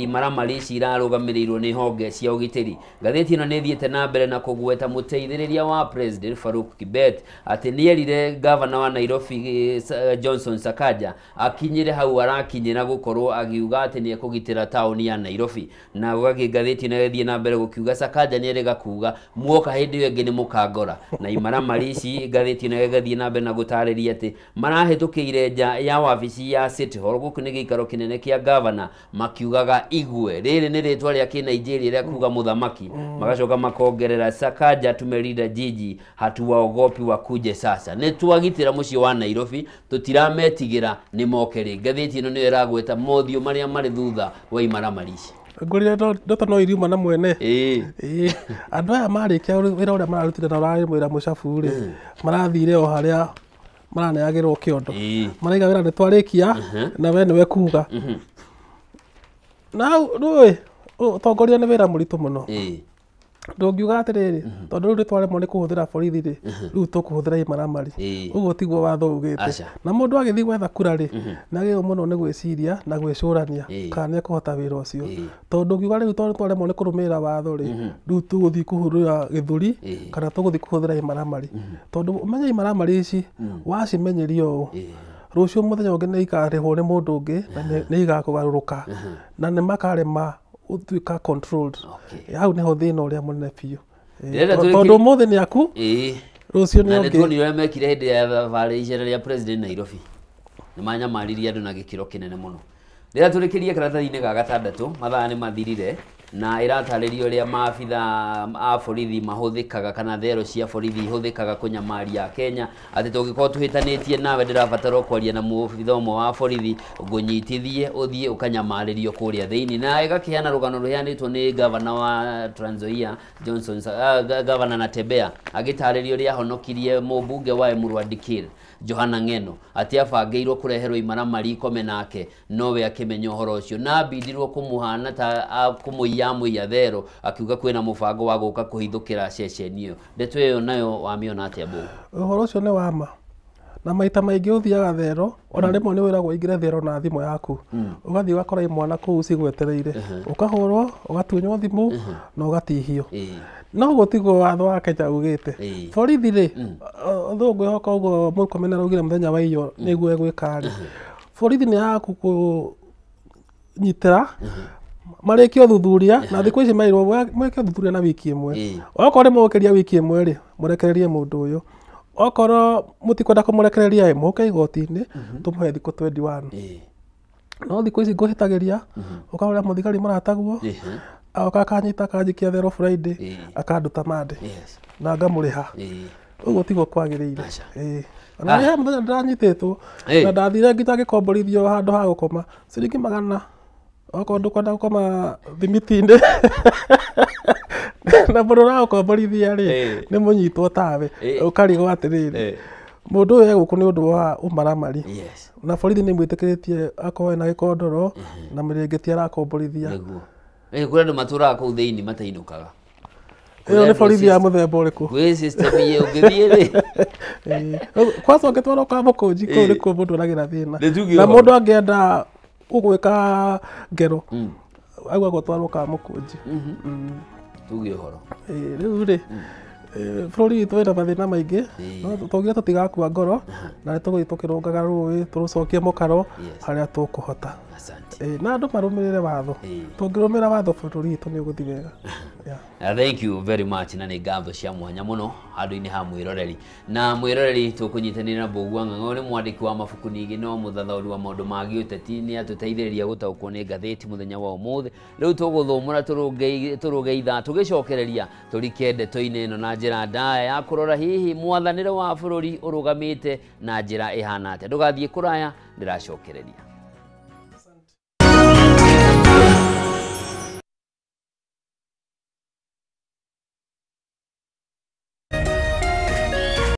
A: imaramari ici irarũgamĩrĩirwo nĩ honge cia ũgitĩri. Ngathĩti ĩno nĩ ĩthiĩte na mbere na kũgweta mũteithĩrĩria wa President Farouk Kibet atĩ nĩerire gavana wa Nairobi Johnson Sakaja akinyĩre hau arakinyĩra gũkorwo agiuga atĩ nĩ ekũgitĩra taũni ya Nairobi. Na gũgakĩ ngathĩti ĩno ĩgathiĩ na mbere gũkiuga Sakaja nĩ erĩga kuga muoka hĩndĩ ĩyo ĩngĩ nĩ mũkangora. Na imaramari ici ngathĩti ĩno ĩgathiĩ na mbere na gũtarĩria atĩ marahĩtũkĩire nja ya wabici ya City Hall, gũkũ nĩ gĩikaro kĩnene kĩa gavana, makiugaga igwe. Rĩrĩ nĩ rĩtwa rĩa kĩnigeria rĩa kuga mũthamaki. Magacoka makongerera Sakaja tumelinda jiji hatuwaogopi wakuje sasa. Nĩ twagitĩra mũciĩ wa Nairobi, tũtirametigĩra nĩ moke rĩ. Ngathĩti ĩno nĩyo ĩragweta mothiũ marĩa marĩ thutha wa imaramari ici.
B: Ngũrire ndoto no iriuma na mwene. Ĩĩ. Andũ aya marĩkia wĩra ũrĩa mararutire na ũrarĩ wĩra mũcabu rĩ, marathire o harĩa maraneagĩrwo kĩondo. Maraiga wĩra nĩ twarĩkia na we nĩwe kuga. Na rũĩ ũtongoria nĩ wĩra mũritũ mũno. Ndũngiuga atĩrĩrĩ, tondũ rĩu nĩtwaremwo nĩ kũhũthĩra borithi rĩ, rĩu tũkũhũthĩra imaramari. Ũguo tiguo watho ugĩte. Na mũndũ agĩthiĩ gwetha kura rĩ, nĩagĩrĩirwo mũno nĩ gwĩciria na gwĩcũrania kana nĩekũhota wĩra ũcio. Tondũ ũngiuga rĩu tondũ nĩtwaremwo nĩ kũrũmĩrĩra watho rĩ, rĩu tũgũthiĩ kũhũthĩra gĩthũri kana tũgũthiĩ kũhũthĩra imaramari. Tondũ ũmenye imaramari ici wacimenyeria ũũ, rũciũ mũthenya ũngĩ nĩ ikarĩhwo nĩ mũndũ ũngĩ na nĩ igakũgarũrũka na nĩ makarema ũtuĩka controlled. Hau nĩho thĩna ũrĩa mũnene biũ. Tondũ ũmũthĩ nĩ aku, rũciũ nĩ ũngĩ.
A: Na nĩtuonire ũrĩa mekire hĩndĩ ya thabarĩ icera rĩa President Nairobi. Nĩ manyamaririe andũ na gĩkĩro kĩnene mũno. Rĩrĩa tũrĩkĩrie karatathi-inĩ ga gatandatũ, mathaa nĩ mathirire na ĩratarĩria ũrĩa maabitha a borithi mahũthĩkaga kana thero cia borithi ihũthĩkaga kũnyamaria Kenya, atĩ tũngĩkorwo tũhĩtanĩtie nawe ndĩrabatara kwaria na mũbitha ũmwe wa borithi ngũnyitithie ũthiĩ ũkanyamarĩrio kũrĩa thĩinĩ. Na ĩgakĩheana rũgano rũheanĩtwo nĩ gavana wa Trans Nzoia Johnson, gavana Natembeya agĩtarĩria ũrĩa ahonokirie mũmbunge wa Emurua Dikirr Johana Ng'eno atĩ abangĩirwo kũreherwo imaramari ikome nake nowe akĩmenya ũhoro ũcio na ambindirwo kũmũhana ta kũmũiya amũiya thero akiuga kwĩna mũbango wa gũka kũhithũkĩra ceceni ĩyo. Ndeto ĩyo nayo wamĩona atĩa Mbũgũ?
B: Ũhoro ũcio nĩ wa ma. Na maita maingĩ ũthiaga thero, ona rĩmwe nĩ wĩragwo ũingĩre thero na thimũ yaku. Ũgathiĩ ũgakora imwana kũu cigwetereire. Ũkahũrwo, ũgatunywo thimũ na ũgatihio. No ũguo tiguo watho wa Kenya ugĩte. Borithi rĩ, thũ ngwĩhoka ũguo Murkomen araugire mũthenya wa iyo nĩguo egwĩka rĩ. Borithi nĩ yaku kũnyitĩra marĩkie ũthuthuria na thikũ ici merirwo mwĩke ũthuthuria na wiki ĩmwe. Okorwo nĩ mũgũkĩria wiki ĩmwe rĩ, mũrekererie mũndũ ũyũ. Okorwo mũtikwenda kũmũrekereria ĩ, mũke igoti-inĩ tũmũhe thikũ 21. No thikũ ici ngũhĩtagĩria ũkahũrĩra mũthigari mũrataguo agoka akanyita akanjikia thero Friday akanduta Monday na ngamũrĩha. Ũguo tiguo kwagĩrĩire. Ona he mũthenya ndĩranyitĩtwo na ndathire nginya ngĩkomborithio handũ ha gũkoma ciringi 100 okorwo ndũkwenda gũkoma thimiti-inĩ na mũndũ ũragũkomborithia rĩ nĩ mũnyitwo tawe ũkarigwo atĩrĩrĩ mũndũ ũyũ egũkũ nĩ ũndũ wa ũmaramari. Na borithi nĩ mwĩtĩkĩrĩtie akorwo ena gĩkondoro na mĩrĩngĩti arakomborithia.
A: Kũrĩ andũ matũraga kũu thĩinĩ matainũkaga.
B: Ĩyo nĩ borithi ya mũthemba ũrĩkũ?
A: Gwĩ system ĩyo ũngĩthiĩ rĩ.
B: Kwanza ũngĩtwarwo kwa mũkũnji kũu nĩkuo mũndũ oragĩra thĩna. Na mũndũ angĩenda gũgwĩka ngero augagwo twarwo kwa mũkũnji.
A: Tuge ũhoro.
B: Rĩu rĩ Bũrũri witũ wĩna mathĩna maingĩ, no tũngire tũtigakua ngoro na nĩ tũgũthiĩ tũkĩrũngaga rũĩ tũrũcokie mũkaro harĩa tũkũhota. Na andũ marũmĩrĩre watho, tũngĩrũmĩrĩra watho bũrũri witũ nĩ ũgũthiĩ wega.
A: Thank you very much, na nĩ ngatho cia mwanya mũno handũ-inĩ ha mwĩroreri. Na mwĩroreri tũkũnyitanĩra na Mbũgua Ng'ang'o, nĩ mwandĩki wa mabuku ningĩ no mũthathaũri wa maũndũ ma gĩũteti, nĩ atũteithĩrĩria gũtaũkwo nĩ ngathĩti mũthenya wa ũmũthĩ. Rĩu tũgũthũmũra tũrũge ithaa tũgĩcokereria tũrike ndeto-inĩ ĩno na njĩra ndaya ya kũrora hihi mwathanĩre wa bũrũri ũrũgamĩte na njĩra ĩhana atĩa. Ndũgathiĩ kũraya, ndĩracokereria.